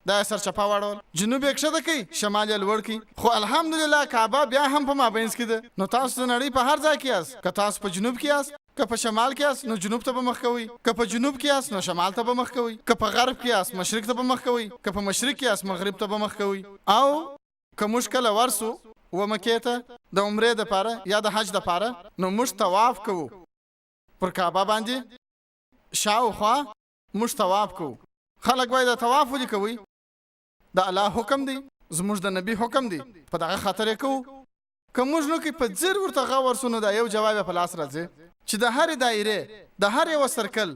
دا یې سرچپه واړول، جنوب یې کښته کړي، شمال یې لوړ کړي، خو الحمدلله کعبه بیا هم په مابینځ کې ده. نو تاسو د نړۍ په هر ځای کې یاست، که تاسو په جنوب کې یاست، که په شمال کې یاست نو جنوب ته به مخ کوئ، که په جنوب کې یاست نو شمال ته به مخ کوئ، که په غرب کې یاست مشرق ته به مخ کوئ، که په مشرق کې یاست مغرب ته به مخ کوئ. او که موږ کله ورسو و مکې ته د عمرې دپاره یا د حج دپاره نو موږ طواف کوو پر کعبه باندې، شاوخوا موږ طواف کوو. خلک وایي دا طواف ولې کوئ؟ د الله حکم دی، زموږ د نبي حکم دی، په دغه خاطر یې کوو. که موږ نو کې په ځیر ورته غور سو نو دا یو جواب یې په لاس راځي چې د هرې دایرې د هر یوه سرکل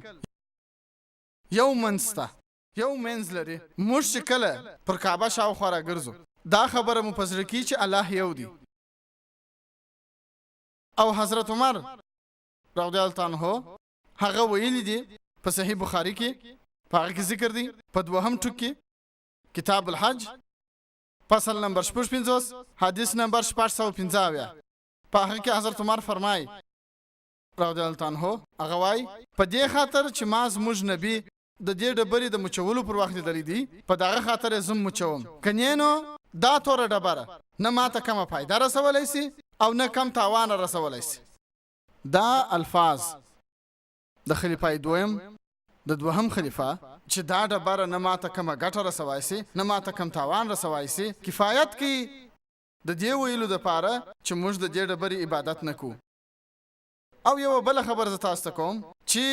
یو منځ شته، یو منځ لري. موږ چې کله پر کعبه شاوخوا راګرځو دا خبره مو په زړه کې چې الله یو دی. او حضرت عمر رضی الله عنه هغه ویلي دي په صحیح بخاري کې، په هغه کې ذکر دی په دوهم ټوک کې، کتاب الحج فصل نمبر 56 حدیث نمبر 675، په هغه کې حضرت عمر فرمایي رضی الله عنه، هغه وایي په دې خاطر چې ما زموږ نبي د دې ډبرې د مچولو پر وخت لیدلی دی، په دغه خاطر یې زه مچوم، که نه نو دا توره ډبره نه ماته کمه فایده رسولی سي او نه کم تاوان رسولی سي. دا الفاظ د خلیفه دویم د دوهم خلیفه چې دا ډبره نه ماته کمه ګټه رسوای سي نه ماته کم تاوان رسوای سي کفایت کوي د دې ویلو دپاره چې موږ د دې ډبرې عبادت نه کوو. او یوه بله خبره زه تاسو ته کوم چې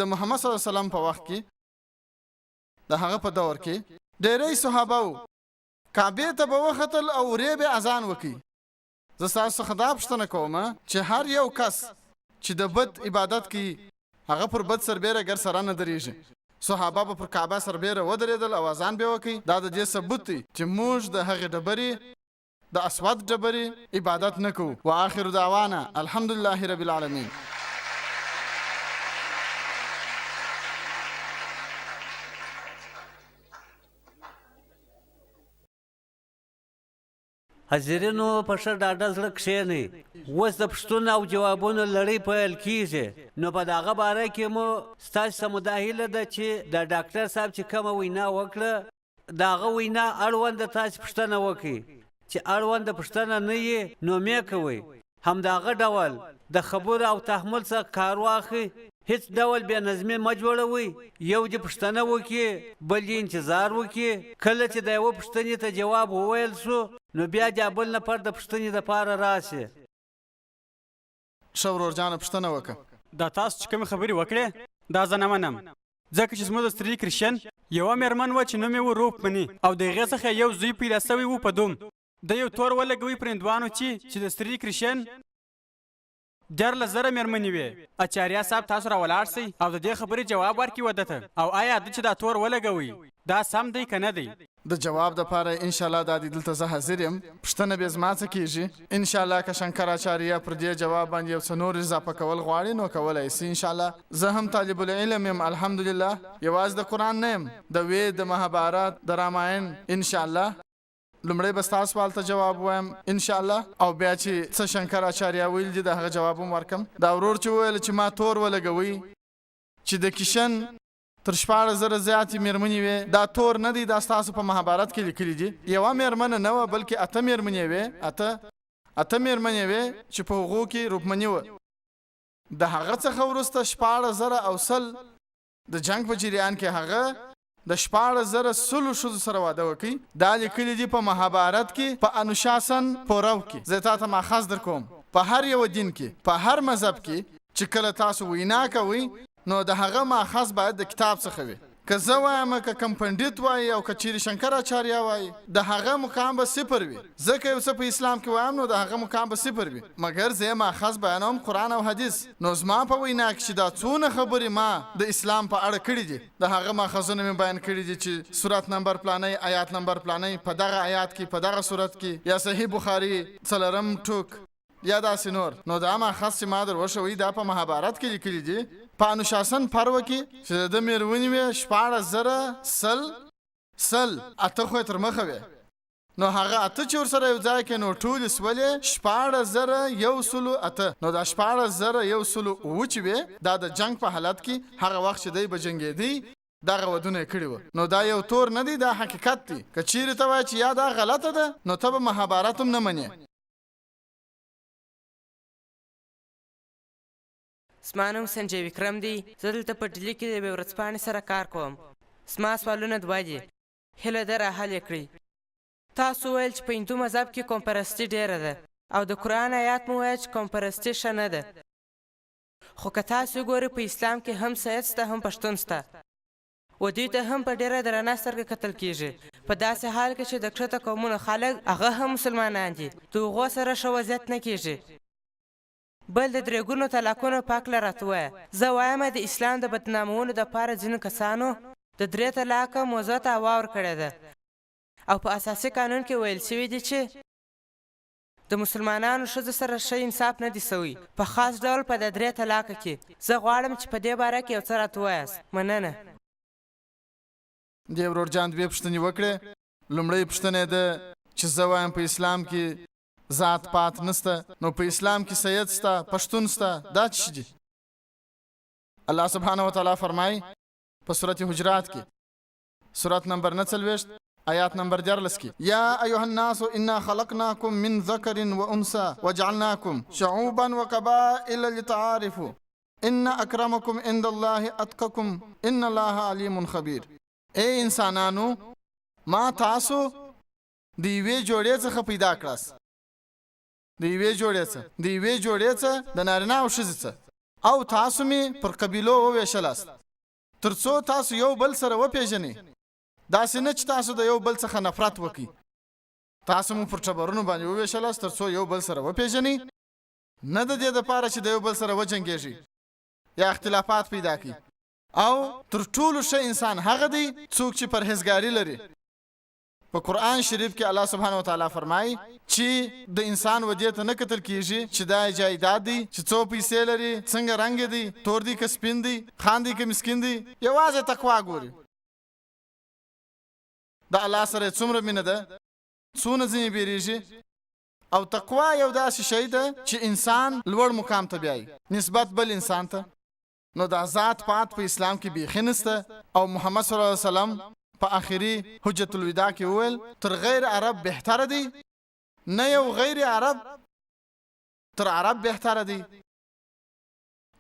د محمد صلی الله علیه وسلم په وخت کې د هغه په دور کې ډېری صحابه وو کعبې ته به وختل او ورې به اذان وکړي. زه ستاسو څخه دا پوښتنه کوم چې هر یو کس چې د بت عبادت کوي هغه پر بت سربېره ګر سره نه درېږي. صحابه به پر کعبه سربېره ودرېدل او اذان به وکړي. دا د دې ثبوت دی چې موږ د هغې ډبرې د اسود ډبرې عبادت نه کوو. وآخر دعوانا الحمدلله رب العالمین. حاضرینو په ښه ډاډه زړه کښېنئ. اوس د پوښتنو او جوابونو لړۍ پیل کیږي، نو په دغه باره کې مو ستاسو څخه مو دا هیله ده چې د ډاکټر صاحب چې کومه وینا وکړه د هغه وینا اړوند تاسې پوښتنه وکړئ. چې اړونده پوښتنه نه وي نو مې کوئ. همداغه ډول د خبرو او تحمل څخه کار واخلئ، هیڅ ډول بې نظمي مه جوړوئ، یو دې پوښتنه وکړي، بل دې انتظار وکړي، کله چې د یوه پوښتنې ته جواب وویل شو نو بیا دې بل نفر د پوښتنې لپاره راشي. ښه ورور جانه پوښتنه وکړه. دا تاسو چې کومې خبرې وکړې دا زه نه منم ځکه چې زموږ د ستري کرشن یوه میرمن وه چې نوم یې و روپ مني او د هغې څخه یو زوی پیدا شوی و پدوم ده یو تور ولګوی پر هندوانو چې چې د ستري کرشن 13,000 میرمنې وې. اچاریا صاحب تاسو را ولاړ شئ او د دې خبرې جواب ورکړي وده ته او آیا ده چې دا تور ولګوی دا سم دی که نه دی؟ د جواب د پاره ان شاءالله دا دی دلته زه حاضر یم پوښتنه بې زما څه کیږي ان شاءالله که شنکر اچاریه پر دې جواب باندې یو څه نور اضافه کول غواړي نو کولای شي ان شاءالله زه هم طالب العلم یم الحمدلله یوازې د قرآن نه یم د وید د مهابارت د راماین ان شاءالله لومړی به ستا سوال ته جواب ووایم ان شاءالله او بیا چې څه شنکر اچاریا ویلي دي د هغه جواب هم ورکم. دا ورور چې وویل چې ما تور ولګوی چې د کیشن تر 16,000 زیاتې میرمنې وې دا تور نه دی دا ستاسو په مهابارت کې لیکلي دي. یوه میرمنه نه وه بلکې اته میرمنې وې، اته میرمنې وې چې په هغو کې روپمني وه. د هغه څخه وروسته 16100 د جنګ په جریان کې هغه د 16100 ښځو سره واده وکړي. دا لیکلي دي په مهابارت کې په انوشاسن پورو کې. زه تاته ماخذ درکوم. په هر یوه دین کې په هر مذهب کې چې کله تاسو وینا کوئ نو د هغه ماخذ باید د کتاب څخه وي. که زه وایم که کوم پنډت وایي او که چیرې شنکر اچاریا وایي د هغه مقام به صفر وي. زه که یو څه په اسلام کې وایم نو د هغه مقام به صفر وي، مګر زه یې ماخذ بیانوم قرآن او حدیث. نو زما په وینا کې چې دا څونه خبرې ما د اسلام په اړه کړې دي د هغه ماخذونه مې بیان کړي دي چې سورت نمبر پلانی، آیات نمبر پلانی، په دغه آیات کې په دغه سورت کې، یا صحیح بخاري څلورم ټوک یا داسې نور. نو دا ماخذ چې ما در وښوی دا په مهابارت کې لیکلي دي په انوشاسن پرو کې چې د ده میرونې وې 16100 سل اته خو یې تر مخه وې، نو هغه اته چې ورسره یو ځای کې نو ټولې سولې 16108. نو دا 16107 چې وې دا د جنګ په حالت کې هغه وخت چې دی به جنګېدی دغه ودونه یې کړي وه. نو دا یو تور نه دی، دا حقیقت دی. که چیرې ته وایې چې یا دا غلطه ده نو ته به مهابارت هم نه منې. زما نوم سنجي وکرم دی، زه دلته په ډیلي کې د یوې ورځپاڼې سره کار کوم. زما سوالونه دوه دي، هیله ده را حل یې کړئ. تاسو ویل چې په هندو مذهب کې قوم پرستي ډیره ده او د قرآن آیات مو ویل چې قوم پرستي ښه نه ده، خو که تاسو وګورئ په اسلام کې هم سید شته هم پښتون شته و دوی ته هم په ډیره درنه سترګه کتل کیږي، په داسې حال کې چې د کښته قومونو خلک هغه هم مسلمانان دي، د هغو سره ښه وضعیت نه کیږي. بل د درېګونو طلاقونو په هکله راته ووایه. زه وایم د اسلام د بدنامولو دپاره ځینو کسانو د درې طلاقه موضوع ته هوا ورکړې ده او په اساسي قانون کې ویل شوي دي چې د مسلمانانو ښځو سره ښه انصاف نه دی شوی، په خاص ډول په د درې طلاقه کې. زه غواړم چې په دې باره کې یو څه راته ووایاست. مننه. دې ورور جان دوې پوښتنې وکړې. لومړۍ پوښتنه یې ده چې زه وایم په اسلام کې ذات پات نشته، نو په اسلام کې سید شته، پښتون شته، دا څه شي دي؟ الله سبحانه وتعالی فرمایي په سورة حجرات کې، سورت نمبر 49 آیات نمبر 13 کې، یا ایها الناس انا خلقناکم من ذکر و انثی وجعلناکم شعوبا وقبائل لتعارفوا ان اکرمکم عند الله اتقکم ان الله علیم خبیر. ای انسانانو، ما تاسو د یوې جوړې څخه پیدا کړاست، د یوې جوړې څه، د یوې جوړې څه، د نارینه او ښځې څه، او تاسو مې پر قبیلو وویشلاست تر څو تاسو یو بل سره وپېژنئ، داسې نه چې تاسو د یو بل څخه نفرت وکړئ. تاسو مو پر ټبرونو باندې وویشلاست تر څو یو بل سره وپېژنئ، نه د دې دپاره چې د یو بل سره وجنګېږئ یا اختلافات پیدا کړئ. او تر ټولو ښه انسان هغه دی څوک چې پرهېزګاري لري. په قرآن شریف کې الله سبحانه وتعالی فرمایي چې د انسان ودې ته نه کتل کیږي چې دا یې جایداد دی، چې څو پیسې لري، څنګه رنګ یې دی، تور دی که سپین دی، خان دی که مسکین دی، یوازې تقوا ګوري. د الله سره یې څومره مینه ده، څونه ځینې بیریږي. او تقوا یو داسې شی ده چې انسان لوړ مقام ته بیایي نسبت بل انسان ته. نو دا ذات پات په اسلام کې بیخي نشته. او محمد صلی الله علیه وسلم په آخري حجة الوداع کې وویل تر غیر عرب بهتره دی نه یو غیر عرب تر عرب بهتره دی،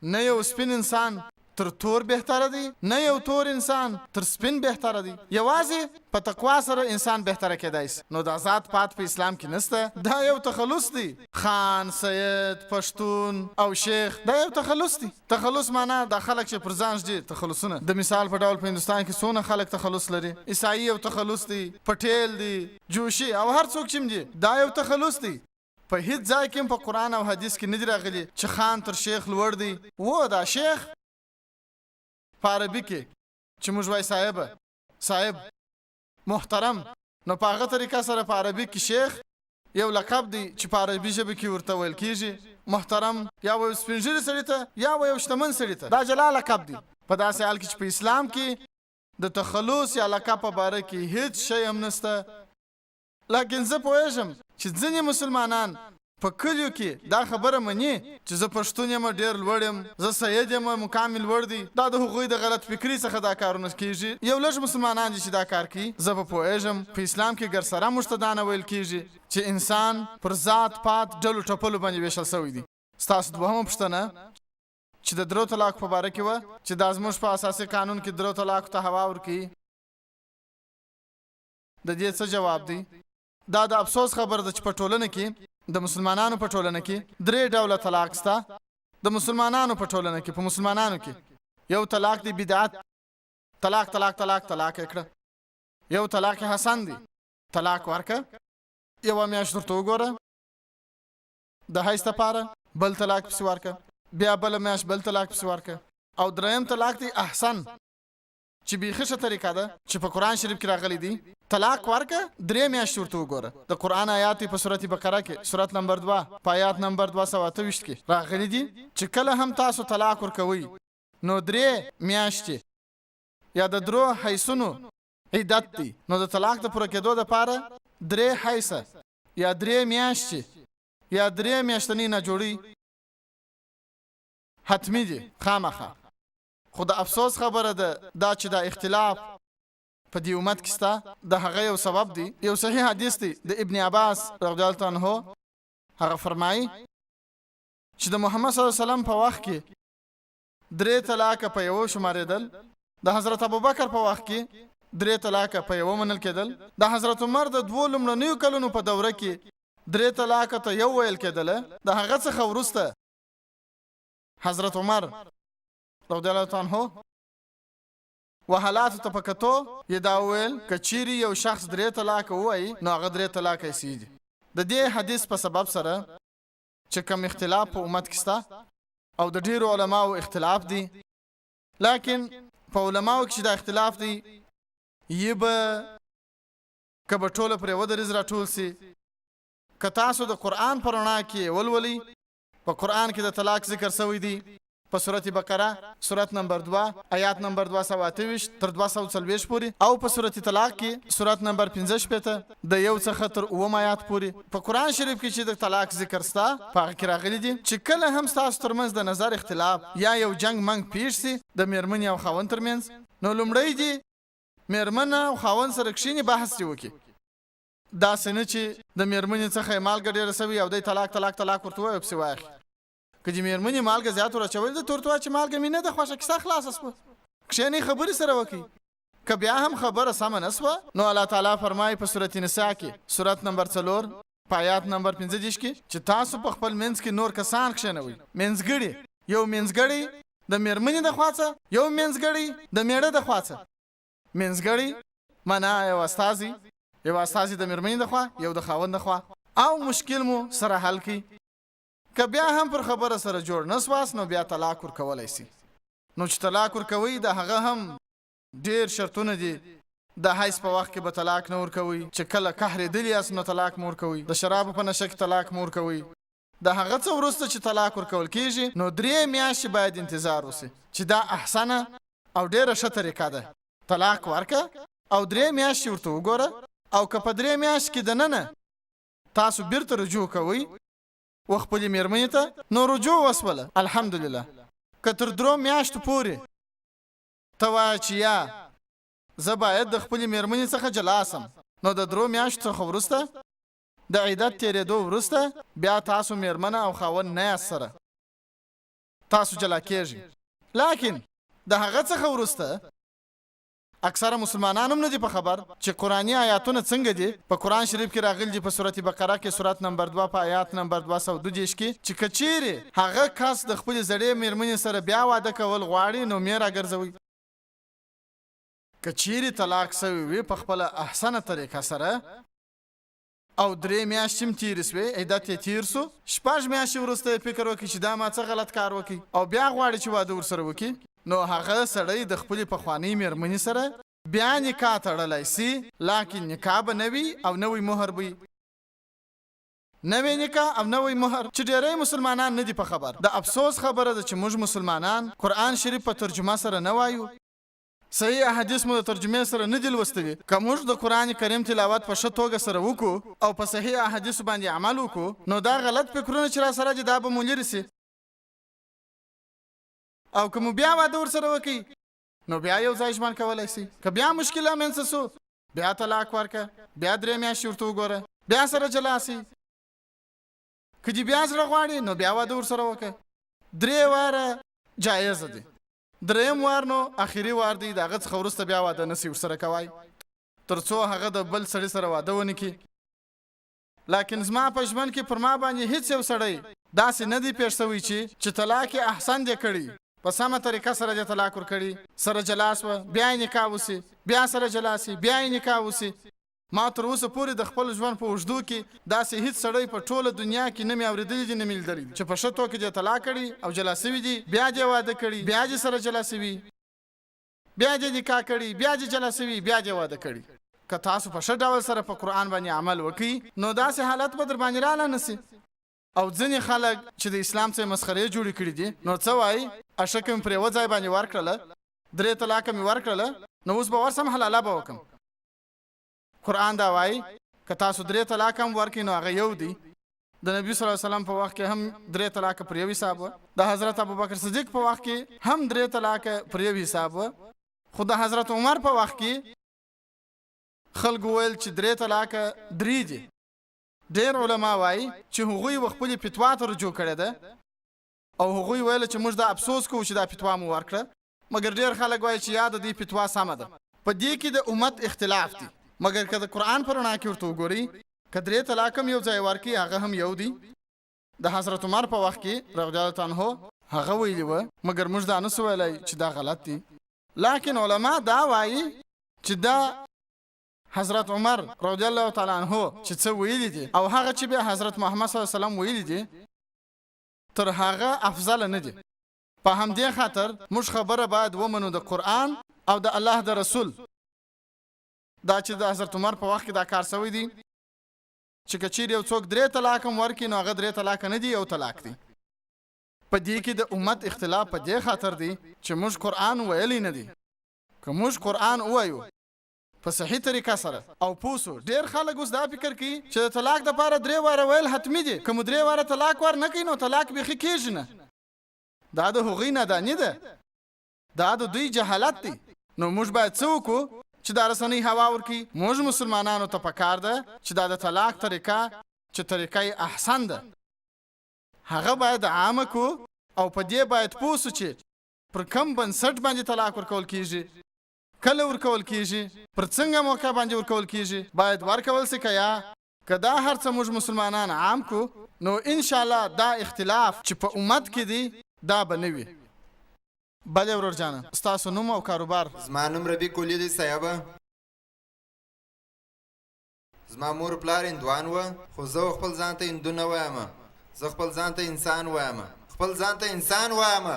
نه یو سپین انسان تر تور بهتره دی، نه یو تور انسان تر سپین بهتره دی. یوازې په تقوا سره انسان بهتره کېدای شي. نو دا ذات پات په اسلام کې نشته، دا یو تخلص دی. خان، سید، پښتون او شیخ دا یو تخلص دی. تخلص معنا دا خلک چې پر ځان ږدي تخلصونه. د مثال په ډول په هندوستان کې څونه خلک تخلص لري. عیسايي یو تخلص دی، پټیل دی، جوشي او هر څوک چې هم دي دا یو تخلص دی. په هیڅ ځای کې هم په قرآن او حدیث کې نه دي راغلي چې خان تر شیخ لوړ دی. و دا شیخ په عربي کې چې موږ وایو صاحب، صاحب محترم، نو په هغه طریقه سره په عربي کې شیخ یو لقب دی چې په عربي ژبه کې ورته ویل کیږي محترم، یا و یو سپین ږیري سړي ته یا و یو شتمن سړي ته، دا جلا لقب دی. په داسې حال کې چې په اسلام کې د تخلص یا لقب په باره کې هیڅ شی هم نشته. لاکن زه پوهېږم چې ځینې مسلمانان په کلیو کې دا خبره مني چې زه پښتون یم، ډېر لوړ یم، زه سید یم، مقام مې لوړ دی. دا د هغوی د غلط فکري څخه دا کارونه کېږي. یو لږ مسلمانان دي چې دا کار کوي. زه په پوهېږم په اسلام کې ګرسره موږ ته دا نه ویل کېږي چې انسان پر ذات پات ډلو ټپلو باندې ویشل شوی دی. ستاسو دوهمه پوښتنه چې د درو طلاق په باره کې وه چې دا زموږ په اساسي قانون کې درو طلاقو ته هوا ورکوي، د دې څه جواب دی؟ دا د افسوس خبره ده چې په ټولنه کې، د مسلمانانو په ټولنه کې درې ډوله طلاق شته. د مسلمانانو په ټولنه کې، په مسلمانانو کې یو طلاق دی بدعت، طلاق طلاق طلاق طلاق یې کړه. یو طلاق حسن دی، طلاق ورکه یوه میاشت ورته وګوره د حیض لپاره، بل طلاق پسې ورکه، بیا بله میاشت بل طلاق پسې ورکه. او دریم طلاق دی احسن چې بیخي ښه طریقه ده چې په قرآن شریف کې راغلی دی، طلاق ورکه درې میاشتې ورته وګوره. د قرآن آیات په سورت بقره کې سورت نمبر 2 په آیات نمبر 228 کې راغلی دی چې کله هم تاسو طلاق ورکوئ نو درې میاشتې یا د درو حیثونو عدت دی. نو د طلاق د پوره کېدو دپاره درې حیثه یا درې میاشتې یا درې میاشتنۍ ناجوړۍ حتمي دي خامخا. خو د افسوس خبره ده دا چې دا اختلاف په دې امت کې شته، د هغه یو سبب دی. یو صحیح حدیث دی د ابن عباس رضی الله عنه، هغه فرمایي چې د محمد صلی الله علیه وسلم په وخت کې درې طلاقه په یوه شمارېدل، د حضرت ابوبکر په وخت کې درې طلاقه په یوه منل کېدل، د حضرت عمر د دوو لومړنیو کلونو په دوره کې درې طلاقه ته یو ویل کېدله. د هغه څخه وروسته حضرت عمر رضی الله عنه و حالاتو ته په کتو یې دا وویل که چیرې یو شخص درې طلاقه ووایي نو هغه درې طلاقه یې صحیح دي. د دې حدیث په سبب سره چې کوم اختلاف په امت کې شته او د ډېرو علماو اختلاف دی، لکن په علماو کې چې دا اختلاف دی یې به که به ټوله پرې یوه دریځ راټول سي، که تاسو د قرآن په رڼا کې یې ولولئ، په قرآن کې د طلاق ذکر شوی دی په سورت بقره سورت نمبر 2 آیات نمبر 228 تر 240 پورې، او په سورت طلاق کې سورت نمبر 65 د یو څخه تر اووم آیات پورې. په قرآن شریف کې چې د طلاق ذکر سته په هغه کې راغلي دي چې کله هم ستاسو ترمنځ د نظر اختلاف یا یو جنګ منګ پیښ سي د میرمنې او خاوند ترمنځ، نو لومړی دي میرمنه او خاوند سره کښېني بحث دې وکړي. داسې نه چې د میرمنې څخه یې مالګه ډېره سوې او دی طلاق طلاق طلاق ورته ووایي او پسې واخلي. که دې میرمنې مالګه زیات ور اچولې ده، ته ورته وایه چې مالګه مې نه ده خوښه، کیسه خلاصه شوه. کښېنئ خبرې سره وکړئ. که بیا هم خبره سمه نه شوه نو الله تعالی فرمایي په سورت نساء کې سورت نمبر 4 په آیات نمبر 35 کې چې تاسو په خپل منځ کې نور کسان کښېنوئ، منځګړي، یو منځګړی د میرمنې د خوا څخه، یو منځګړی د میړه د خوا څخه. منځګړی معنا یو استازی، یو استازی د میرمنې د خوا، یو د خاوند د خوا، او مشکل مو سره حل کړئ. که بیا هم پر خبره سره جوړ نه سواست نو بیا طلاق ورکولی سي. نو چې طلاق ورکوئ د هغه هم ډېر شرطونه دي. د حیض په وخت کې به طلاق نه ورکوئ، چې کله قهرېدلي یاست نو طلاق مه ورکوئ، د شرابو په نشه کې طلاق مه ورکوئ. د هغه څه وروسته چې طلاق ورکول کېږي نو درې میاشتې باید انتظار وسي، چې دا احسنه او ډېره ښه طریقه ده. طلاق ورکه او درې میاشتې ورته وګوره، او که په درې میاشتې کې دننه تاسو بیرته رجوع کوئ و خپلې میرمنې ته، نو رجوع وسوله الحمدلله. که تر درو میاشتو پورې ته وایه چې یا زه باید د خپلې میرمنې څخه جلا سم، نو د درو میاشتو څخه وروسته د عدت تېرېدو وروسته بیا تاسو مېرمنه او خاوند نه یاست سره، تاسو جلا کېږئ. لاکن د هغه څخه وروسته اکثره مسلمانان هم نه دي په خبر چې قرآني آیاتونه څنګه دي. په قرآن شریف کې راغلي دي په سورة بقره کې سورت نمبر 2 په آیات نمبر 232 کې چې که چیرې هغه کس د خپلې زړې میرمنې سره بیا واده کول غواړي نو مې راګرځوئ. که چیرې طلاق شوی وي په خپله احسنه طریقه سره او درې میاشتې هم تېرې شوې، عدت یې تېر شو، شپږ میاشتې وروسته یې فکر وکړ چې دا ما څه غلط کار وکړ او بیا غواړي چې واده ورسره وکړي، نو هغه سړی د خپلې پخوانۍ مېرمنې سره بیا نکاح تړلی شي، لاکن نکاح به نه وي او نوی مهر به وي. نوې نکاح او نوی مهر چې ډېری مسلمانان نه دي په خبر. د افسوس خبره ده چې موږ مسلمانان قرآن شریف په ترجمه سره نه وایو، صحیح احادیث مو د ترجمې سره نه دي لوستلي. که موږ د قرآن کریم تلاوت په ښه توګه سره وکړو او په صحیح احادیثو باندې عمل وکړو نو دا غلط فکرونه چې راسره دي دا به مو لرې شي او که مو بیا واده ورسره وکړي نو بیا یو ځای ژوند کولی شئ. که بیا مشکل رامنځته شو بیا طلاق ورکړه، بیا درې میاشتې ورته وګوره، بیا سره جلا شئ. که دې بیا زړه غواړي نو بیا واده ورسره وکړه. درې واره جایز دی. دریم وار نو اخري وار دی، د هغه څخه وروسته بیا واده نه سي ورسره کوای تر څو هغه د بل سړي سره واده ونه کړي. لاکن زما په ژوند کې پر ما باندې هیڅ یو سړی داسې نه دی پېښ شوی چې چې طلاق یې احسن دې کړی، په سمه طریقه سره دې طلاق ورکړي، سره جلا شوه، بیا یې نکاح وشي، بیا سره جلا شي، بیا یې نکاح وشي. ما تر اوسه پورې د خپل ژوند په اوږدو کې داسې هیڅ سړی په ټوله دنیا کې نه مې اورېدلي دي نه مې لیدلی دي چې په ښه توکه دې طلاق کړي او جلا شوي دي، بیا دې واده کړي، بیا دې سره جلا شوي، بیا دې نکاح کړي، بیا دې جلا شوي، بیا دې واده کړي. که تاسو په ښه ډول سره په قرآن باندې عمل وکړئ نو داسې حالت به درباندې راله نه شي. او ځینې خلک چې د اسلام څخه یې مسخرې جوړې کړي دي نو څه وایي، اشکه مې پر یوه ځای باندې ورکړله، درې طلاقه مې ورکړله نو اوس به ورشم حلاله به وکړم. قرآن دا وایي که تاسو درې طلاقه هم ورکړئ نو هغه یو دی. د نبي صلی الله علیه وسلم په وخت کې هم درې طلاقه پر یو حساب وه، د حضرت ابوبکر صدیق په وخت کې هم درې طلاقه پر یو حساب وه، خو د حضرت عمر په وخت کې خلکو ویل چې درې طلاقه درې دي. ډېر علما وایي چې هغوی و خپلې فتوا ته رجوع کړې ده او هغوی ویل چې موږ دا افسوس کوو چې دا فتوا مو ورکړه، مګر ډېر خلک وایي چې یا د دوی فتوا سمه ده. په دې کې د امت اختلاف دی، مګر که د قرآن په رڼا کې ورته وګورئ که درې طلاق هم یو ځای ورکړي هغه هم یو دی. د حضرت عمر په وخت کې رضی الله عنه هغه ویلي وه، مګر موږ دا نشو ویلای چې دا غلط دي. لاکن علما دا وایي چې دا حضرت عمر رضی الله تعالی عنه چې څه ویلي دي او هغه چې بیا حضرت محمد صلی الله علیه وسلم ویلي دي تر هغه افضل نه دي. په همدې خاطر موږ خبره باید ومنو د قرآن او د الله د رسول. دا چې د حضرت عمر په وخت کې دا کار شوی دی چې که چیرې یو څوک درې طلاق هم ورکړي نو هغه درې طلاقه نه دي، یو طلاق دی. په دې کې د امت اختلاف په دې خاطر دی چې موږ قرآن ویلی نه دی. که موږ قرآن ووایو په صحیح طریقه سره او پوه شو، ډېر خلک اوس دا فکر کوي چې د طلاق دپاره درې واره ویل حتمي دي، که مو درې واره طلاق ور نه کړي نو طلاق بیخي کېږي نه. دا د هغوی ناداني ده، دا د دوی جهالت دی. نو موږ باید څه وکړو چې دا رسنۍ هوا ورکړي؟ موږ مسلمانانو ته پکار ده چې دا د طلاق طریقه چې طریقه یې احسن ده هغه باید عامه کړو او په دې باید پوه شو چې پر کوم بنسټ باندې طلاق ورکول کیږي، کله ورکول کیږي، پر څنګه موقع باندې ورکول کیږي، باید ورکول شي که یا. که دا هر څه موږ مسلمانان عام کړو نو ان شاءالله دا اختلاف چې په امت کې دی دا به نه وي. بله ورور جانه ستاسو نوم او کاروبار؟ زما نوم ربی کولی دی صاحب. زما مور پلار هندوان وه خو زه خپل ځان ته هندو نه وایم، زه خپل ځان ته انسان وایم، خپل ځان ته انسان وایم.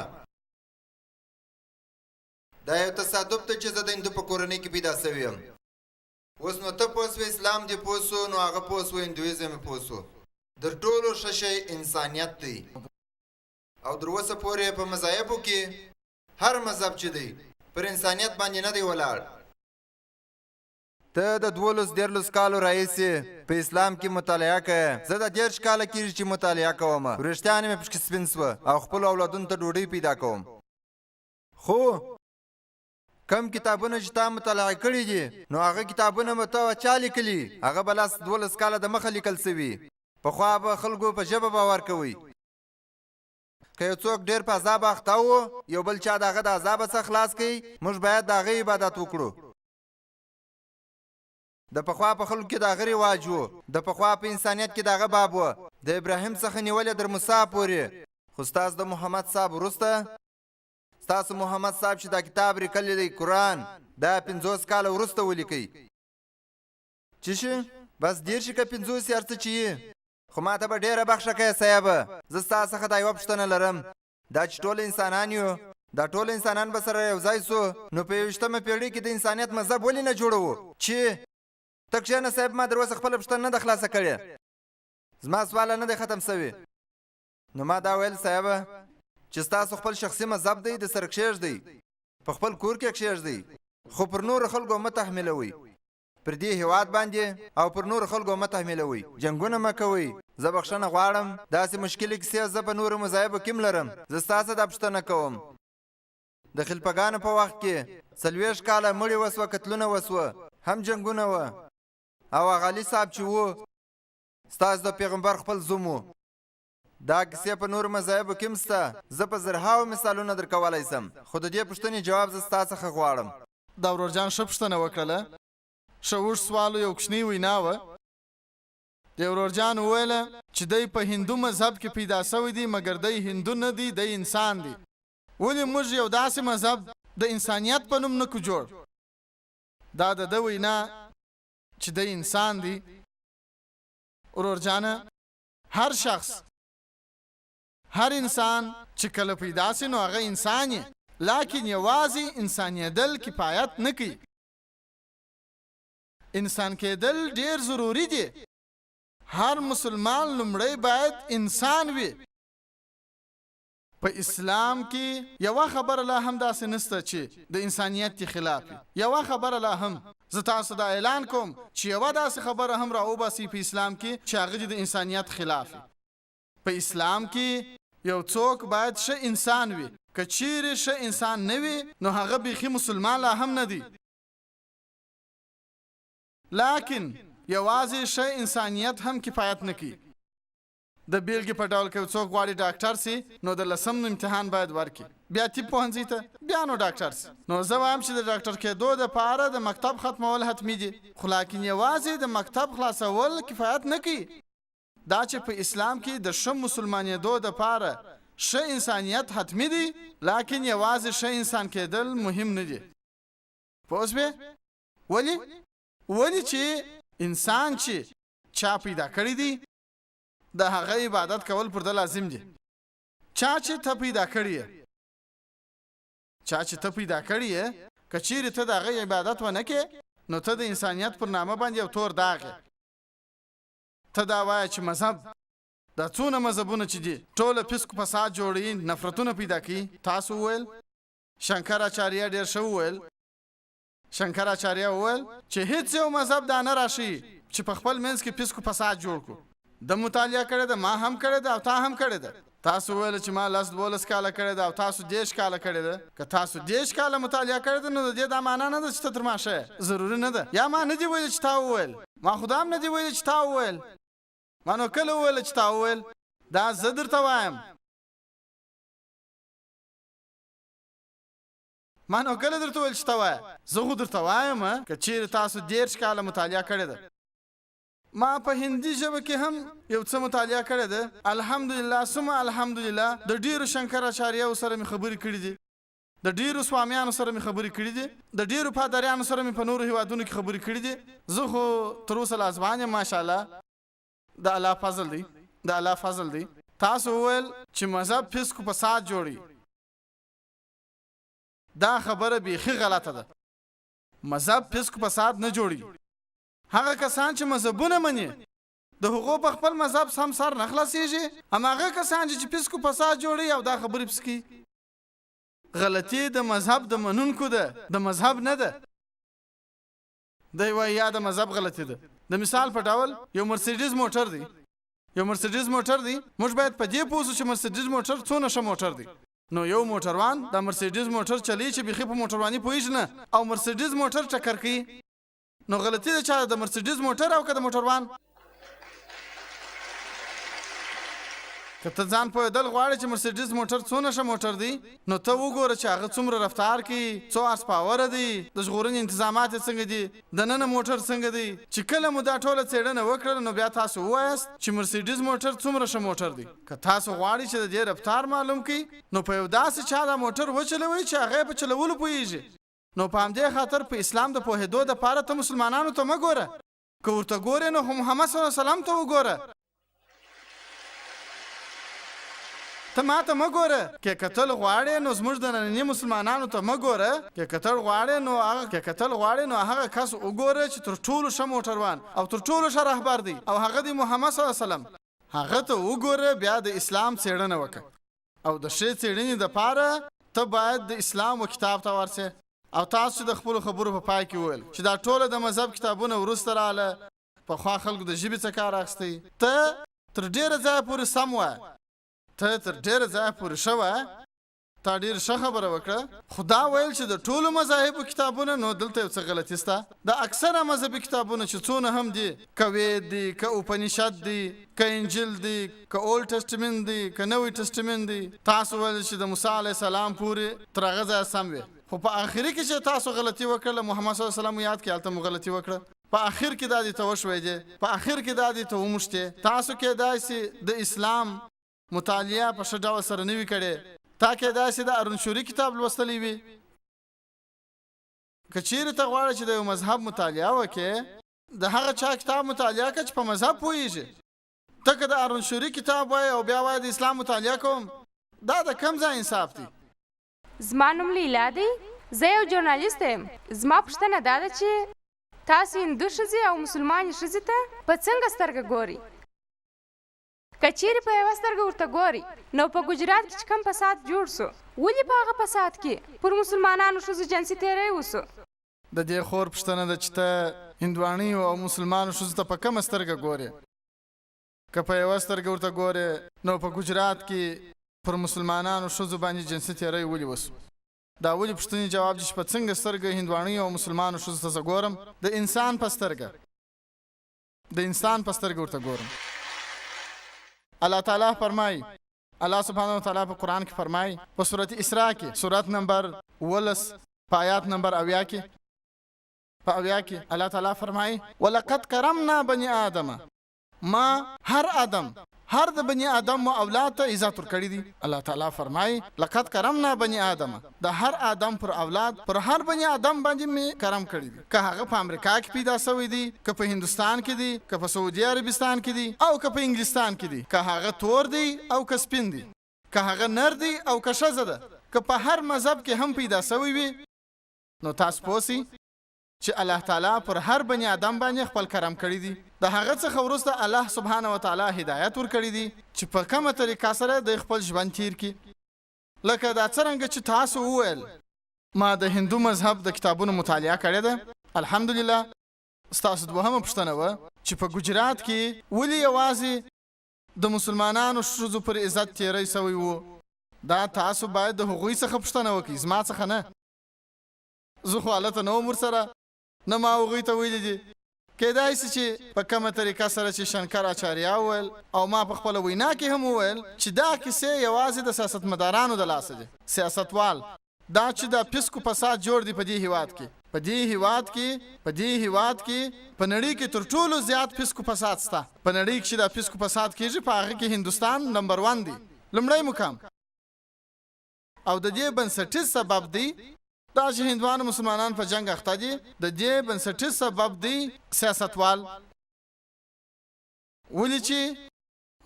دا یو تصادف دی چې زه د هندو په کورنۍ کې پیدا شوی یم. اوس نو ته پوه شوې، اسلام دې پوه شو، نو هغه پوه شو، هندویزم یې پوه شو. در ټولو ښه شی انسانیت دی او در اوسه پورې په مذاهبو کې هر مذهب چې دی پر انسانیت باندې نه دی ولاړ. ته د 12 13 کالو راهیسې په اسلام کې مطالعه کوې، زه د 30 کاله کېږي چې مطالعه کوم، وریښتان مې پکې سپین شوه او خپلو اولادونو ته ډوډۍ پیدا کوم. خو کوم کتابونه چې تا مطالعه کړي دي نو هغه کتابونه به ته چا لیکلي؟ هغه به لس 12 کاله د مخه لیکل سوي. پخوا به خلکو په ژبه باور کوی. که یو څوک ډېر په عذاب اخته و، یو بل چا د هغه د عذابه څخه خلاص کړي، موږ باید د هغه عبادت وکړو. د پخوا په خلکو کې د هغه رواج و، د پخوا په انسانیت کې د هغه باب و، د ابراهیم څخه نیولې در موسی پورې. خو ستاسو د محمد صاحب وروسته، ستاسو محمد صاحب چې دا کتاب لیکلی دی قرآن، دا 50 کاله وروسته ولیکئ. چې شي بس 30 که 50 هر څه چې یي. خو ما ته به ډېره بخښه کوې صاحب، زه ستا څخه دا یوه پوښتنه لرم. دا چې ټول انسانان یو، دا ټول انسانان به سره یو ځای سو، نو په 21مه پېړۍ کې د انسانیت مذهب ولې نه جوړوو؟ چې ته کښېنه صاحب، ما در اوسه خپله پوښتنه نه ده خلاصه کړې، زما سواله نه دی ختم سوی. نو ما دا ویل صاحب چې ستاسو خپل شخصي مذهب دی، د سره کښېږدئ، په خپل کور کې کښېږدئ، خو پر نورو خلکو مه تحمیلوئ، پر دې هیواد باندې او پر نورو خلکو مه تحمیلوئ، جنګونه مه کوئ. زه بخښنه غواړم، داسې مشکلې کیسې زه په نورو مذاهبو کې هم لرم. زه ستاسو دا پوښتنه کوم، د خلفګانو په وخت کې 40 کاله مړي وسوه، قتلونه وسوه، هم جنګونه وه، او هغه علي صاحب چې و ستاسو د پیغمبر خپل زوم و. دا کیسې په نورو مذاهبو کې هم شته، زه په زرهاوو مثالونه درکولی سم، خو د دې پوښتنې جواب زه ستا څخه غواړم. دا ورور جان ښه پوښتنه وکړله، ښه اوږد سوال و، یو کوچنی وینا وه. دی ورور جان وویله چې دی په هندو مذهب کې پیدا شوی دی، مګر دی هندو نه دی، دی انسان دی. ولې موږ یو داسې مذهب د انسانیت په نوم نه کو جوړ؟ دا د ده وینا چې دی انسان دی. ورور جانه، هر شخص، هر انسان چې کله پیدا سي نو هغه انسان یې، لاکن یوازې انسانیدل کفایت نه کوي، انسان کېدل ډېر ضروري دي. هر مسلمان لومړی باید انسان وي. په اسلام کې یوه خبره لا هم داسې نشته چې د انسانیت دې خلاف وي. یوه خبره لا هم، زه تاسو دا اعلان کوم چې یوه داسې خبره هم راوباسئ په اسلام کې چې هغه دې د انسانیت خلاف وي. په اسلام کې یو څوک باید ښه انسان وي، که چیرې ښه انسان نه وي نو هغه بیخي مسلمان لا هم نه دی. لاکن یوازې ښه انسانیت هم کفایت نه کوي. د بېلګې په ډول که یو څوک غواړي ډاکټر سي نو د لسم امتحان باید ورکړي، بیا طب پوهنځي ته، بیا نو ډاکټر سي. نو زه وایم چې د ډاکټر کېدو دپاره د مکتب ختمول حتمي دي، خو لاکن یوازې د مکتب خلاصول کفایت نه کوي. دا چې په اسلام کې د ښه مسلمانېدو دپاره ښه انسانیت حتمي دی، لاکن یوازې ښه انسان کېدل مهم نه دي. پوه شوې؟ ولې؟ ولې چې انسان چې چا پیدا کړی دی د هغه عبادت کول پر ده لازم دي. چا چې ته پیدا کړی یې، چا چې ته پیدا کړی یې، که چیرې ته د هغه عبادت ونه کړې نو ته د انسانیت پر نامه باندې یو تور داغ یې. ته دا وایه چې مذهب، دا څونه مذهبونه چې دي ټوله فسق فساد جوړوي، نفرتونه پیدا کوي. تاسو وویل، شنکر اچاریه ډېر ښه وویل. شنکر اچاریه وویل چې هیڅ یو مذهب دا نه راښیي چې په خپل منځ کې فسق فساد جوړ کړو. ده مطالعه کړې ده، ما هم کړې ده او تا هم کړې ده. تاسو وویل چې ما 10 12 کاله کړې ده او تاسو 30 کاله کړې ده. که تاسو 30 کاله مطالعه کړې ده نو د دې دا معنا نه ده چې ته تر ما ښه یې، ضروري نه ده. یا ما نه دي ویلي چې تا وویل، ما خو دا هم نه دي ویلي چې تا وویل. ما نو کله وویل چې تا وویل؟ دا زه درته وایم. ما نو کله درته ویل چې ته وایه؟ زه خو درته وایم که چیرې تاسو 30 کاله مطالعه کړې ده. ما په هندي ژبه کې هم یو څه مطالعه کړې ده، الحمدلله ثم الحمدلله. د ډېرو شنکر اچاریو سره مې خبرې کړې دي، د ډېرو سوامیانو سره مې خبرې کړې دي، د ډېرو پادریانو سره مې په نورو هیوادونو کې خبرې کړې دي. زه خو تر اوسه لا ځوان یم، ماشاءالله، د الله فضل دی، د الله فضل دی. تاسو وویل چې مذهب فسق و فساد جوړوي، دا خبره بیخي غلطه ده. مذهب فسق و فساد نه جوړوي. هغه کسان چې مذهبونه مني د هغو په خپل مذهب سم سر نه خلاصېږي، هماغه کسان چې فسق و فساد جوړوي او دا خبرې پسې کوي. غلطي د مذهب د منونکو ده، د مذهب نه ده. دی وایي یا د مذهب غلطي ده. د مثال په ډول یو مرسیډیز موټر دی، یو مرسیډیز موټر دی. موږ باید په دې پوه شو چې مرسیډیز موټر څونه ښه موټر دی. نو یو موټروان دا مرسیډیز موټر چلوي چې بیخي په موټرواني پوهیږي نه او مرسیډیز موټر ټکر کوي، نو غلطي د چا ده، د مرسیډیز موټر او که د موټروان؟ که ته ځان پوهېدل غواړې چې مرسیډیز موټر څونه ښه موټر دی، نو ته وګوره چې هغه څومره رفتار کوي، څو هارس پاوره دی، د ژغورنې انتظامات یې څنګه دي، دننه موټر څنګه دی. چې کله مو دا ټوله څېړنه وکړله نو بیا تاسو ووایاست چې مرسیډیز موټر څومره ښه موټر دی. که تاسو غواړئ چې د دې رفتار معلوم کړئ نو په یو داسې چا دا موټر وچلوئ چې هغه یې په چلولو پوهېږي. نو په همدې خاطر په اسلام د پوهېدو دپاره ته مسلمانانو ته مه ګوره، که ورته ګورې نو خو محمد صلی الله علیه وسلم ته وګوره. ته ماته مه ګوره، که کتل غواړې نو زموږ د ننني مسلمانانو ته مه ګوره، که کتل غواړې نو هغه که کتل غواړې نو هغه کس وګوره چې تر ټولو ښه موټروان او تر ټولو ښه رهبر دی او هغه دی محمد صلی الله علیه وسلم. هغه ته وګوره بیا د اسلام څېړنه وکړه او د ښې څېړنې دپاره ته باید د اسلام و کتاب ته ورسې. او تاسو چې د خپلو خبرو په پای کې وویل چې دا ټوله د مذهب کتابونه وروسته راله، پخوا خلکو د ژبې څه کار اخیستی، ته تر ډېره ځایه پورې سم وایه، ته تر ډېره ځایه پورې ښه وایه، تا ډېره ښه خبره وکړه، خو دا ویل چې د ټولو مذاهبو کتابونه، نو دلته یو څه غلطي شته. د اکثره مذهبي کتابونه چې څونه هم دي، که وید دی، که اوپنیشد دی، که انجیل دی، که اولډ ټسټمنټ دی، که نوی ټسټمنټ دی، تاسو ویل چې د موسی علیه السلام پورې تر هغه ځایه سم وې، خو په اخري کې چې تاسو غلطي وکړله، محمد صلی الله علیه وسلم مو یاد کړي، هلته مو غلطي وکړه. په اخر کې دا دې ته وښویدې، په اخر کې دا دې ته وموښتې. تاسو کېدای شي د اسلام مطالعه په ښه ډول سره نه وي کړې. تا کېدای شي د ارون شوري کتاب لوستلی وي. که چېرې ته غواړې چې د یو مذهب مطالعه وکړې، د هغه چا کتاب مطالعه کړه چې په مذهب پوهېږي. ته که د ارون شوري کتاب وایې او بیا وایې د اسلام مطالعه کوم، دا د کوم ځای انصاف دی؟ زما نوم لیلا دی، زه یو ژورنالیسته یم. زما پوښتنه دا ده چې تاسو هندو ښځې او مسلمانې ښځې ته په څنګه سترګه ګورئ؟ که چیرې په یوه سترګه ورته ګورئ نو په ګجرات کې چې کوم فساد جوړ شو، ولې په هغه فساد کې پر مسلمانانو ښځو جنسي تیری وشو؟ د دې خور پوښتنه ده چې ته هندواڼیو او مسلمانو ښځو ته په کومه سترګه ګورې؟ که په یوه سترګه ورته ګورې نو په ګجرات کې پر مسلمانانو ښځو باندې جنسي تیری ولې وشو؟ د اولې پوښتنې جواب دی چې په څنګه سترګه هندواڼیو او مسلمانو ښځو ته زه ګورم؟ د انسان په سترګه. د انسان په سترګه ورته ګورم. الله تعالی فرمایي، الله سبحانه وتعالی په قرآن کې فرمایي په سورة اسراء کې سورت نمبر 17 په آیات نمبر 70 کې په 70 کې الله تعالی فرمایي ولقد کرمنا بني آدم ما هر آدم، هر د بني آدم و اولاد ته عزت ورکړی دی. الله تعالی فرمايي، لقد کرمنا بني آدم، د هر آدم پر اولاد، پر هر بني آدم باندې مې کرم کړی دی، که هغه په امریکا کې پیدا شوی دی، که په هندوستان کې دی، که په سعودي عربستان کې دی او که په انګلستان کې دی، که هغه تور دی او که سپین دی، که هغه نر دی او که ښځه ده، که په هر مذهب کې هم پیدا شوی وي، نو تاسو پوه شئ چې الله تعالی پر هر بني آدم باندې خپل کرم کړی دی، د هغه څخه وروسته الله سبحانه وتعالی هدایت ورکړی دی چې په کومه طریقه سره دی خپل ژوند تیر کړي. لکه دا څرنګه چې تاسو وویل. ما د هندو مذهب د کتابونو مطالعه کړې ده، الحمدلله. ستاسو دوهمه پوښتنه وه چې په ګجرات کې ولې یوازې د مسلمانانو ښځو پر عزت تیری شوی وو؟ دا تاسو باید د هغوی څخه پوښتنه وکړئ، زما څخه نه. زه خو هلته نه وم ورسره، نه ما هغوی ته ویلي دي. کېدای شي چې په کومه طریقه سره چې شنکر اچاریا وویل او ما په خپله وینا کې هم وویل چې دا کیسې یوازې د سیاستمدارانو د لاسه دي، سیاستوال، دا چې دا فسق و فساد جوړ دی په دې هیواد کې، په دې هیواد کې، په دې هیواد کې، په نړۍ کې تر ټولو زیات فسق و فساد شته، په نړۍ کې چې دا فسق و فساد کېږي په هغه کې هندوستان نمبر ون دی، لومړی مقام. او د دې بنسټیز سبب دی دا چې هندوان او مسلمانان په جنګ اخته دي، د دې بنسټیز سبب دی سیاستوال، ولې چې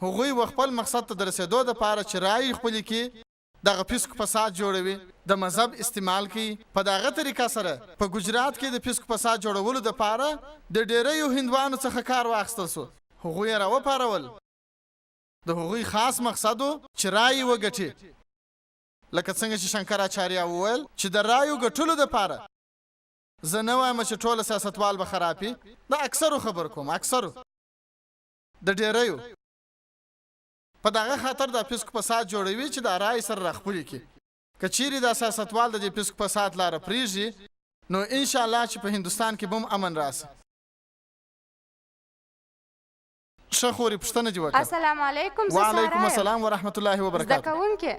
هغوی و خپل مقصد ته د رسېدو لپاره چې رایې خپلې کړي دغه فسق فساد جوړوي، د مذهب استعمال کوي، په دغه طریقه سره په ګجرات کې د فسق فساد جوړولو لپاره د ډېریو هندوانو څخه کار واخیستل شو، هغوی یې راوپارول. د هغوی خاص مقصد و چې رایې وګټي، لکه څنګه چې شنکر اچاریا وویل چې د رایو ګټلو دپاره، زه نه وایم چې ټوله سیاستوال به خراب وي، د اکثرو خبر کوم، اکثرو، د ډېریو، په دغه خاطر دا فسق فساد جوړوي چې دا رایې سره راخپلې کړي. که چیرې دا سیاستوال د دې فسق فساد لاره پریږدي نو ان شاء الله چې په هندوستان کې به هم امن راشي. ښه خورې پوښتنه دې وکړه. السلام علیکم زه سارا وعلیکم یم السلام ورحمت الله زده وبرکاته. کوونکې.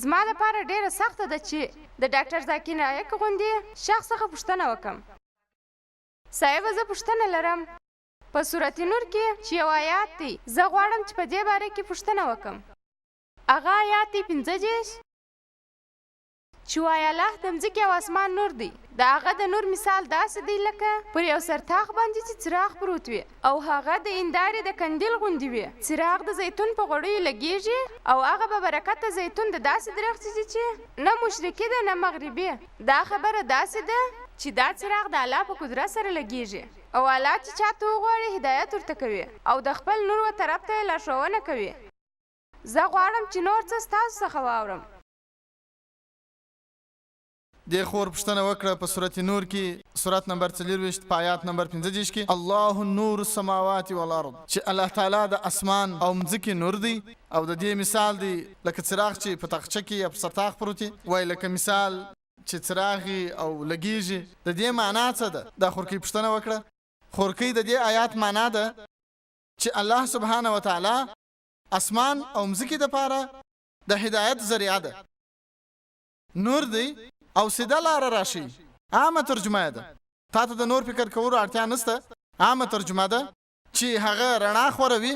زما لپاره ډیره سخته ده چې د ډاکټر ذاکر نایک غوندې شخص څخه پوښتنه وکم. صاحبه زه پوښتنه لرم په سورت نور کې چې یو آیات دی زه غواړم چې په دې باره کې پوښتنه وکم. هغه آیات دی 35 چې وایي الله د مځکې او اسمان نور دی. د هغه د نور مثال داسې دی لکه پر یو سرتاخ باندې چې څراغ پروت وي او هغه د اندارې د کندیل غوندې وي. څراغ د زیتون په غوړیو لګیږي او هغه به برکته زیتون د داسې درختې دي چې نه مشرقي ده نه مغربي. دا خبره داسې ده چې دا څراغ د الله په قدرت سره لګیږي او الله چې چاته وغواړي هدایت ورته کوي او د خپل نور و طرف ته یې لارښوونه کوي. زه غواړم چې نور څه ستاسو څخه واورم. دې خور پوښتنه وکړه په سورت نور کې سورت نمبر 24 په آیات نمبر 35 کې الله نور السماوات والارض چې الله تعالی د اسمان او مځکې نور دی او د دې مثال دی لکه څراغ چې په تاخچه کې یا په سرتاخ پروت وي وایي لکه مثال چې څراغ او لګیږي د دې معنا څه ده؟ دا خورکۍ پوښتنه وکړه. خورکۍ د دې آیات معنا ده چې الله سبحانه وتعالی اسمان او مځکې دپاره د هدایت ذریعه ده. نور دی او سیده لاره راښیي. عامه ترجمه یې ده. تاته د نور فکر کولو اړتیا نشته. عامه ترجمه ده چې هغه رڼا خوروي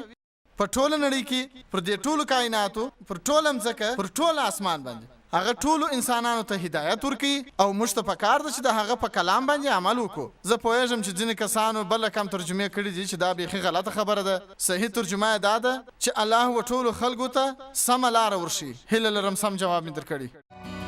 په ټوله نړۍ کې، پر دې ټولو کایناتو، پر ټوله مځکه، پر ټوله اسمان باندې. هغه ټولو انسانانو ته هدایت ورکوي او موږ ته پکار ده چې د هغه په کلام باندې عمل وکړو. زه پوهېږم چې ځینې کسانو بل رقم ترجمې کړې دي چې دا بیخي غلطه خبره ده. صحیح ترجمه یې دا ده چې الله و ټولو خلکو ته سمه لاره ورښیي. هیله لرم سم جواب مې درکړی.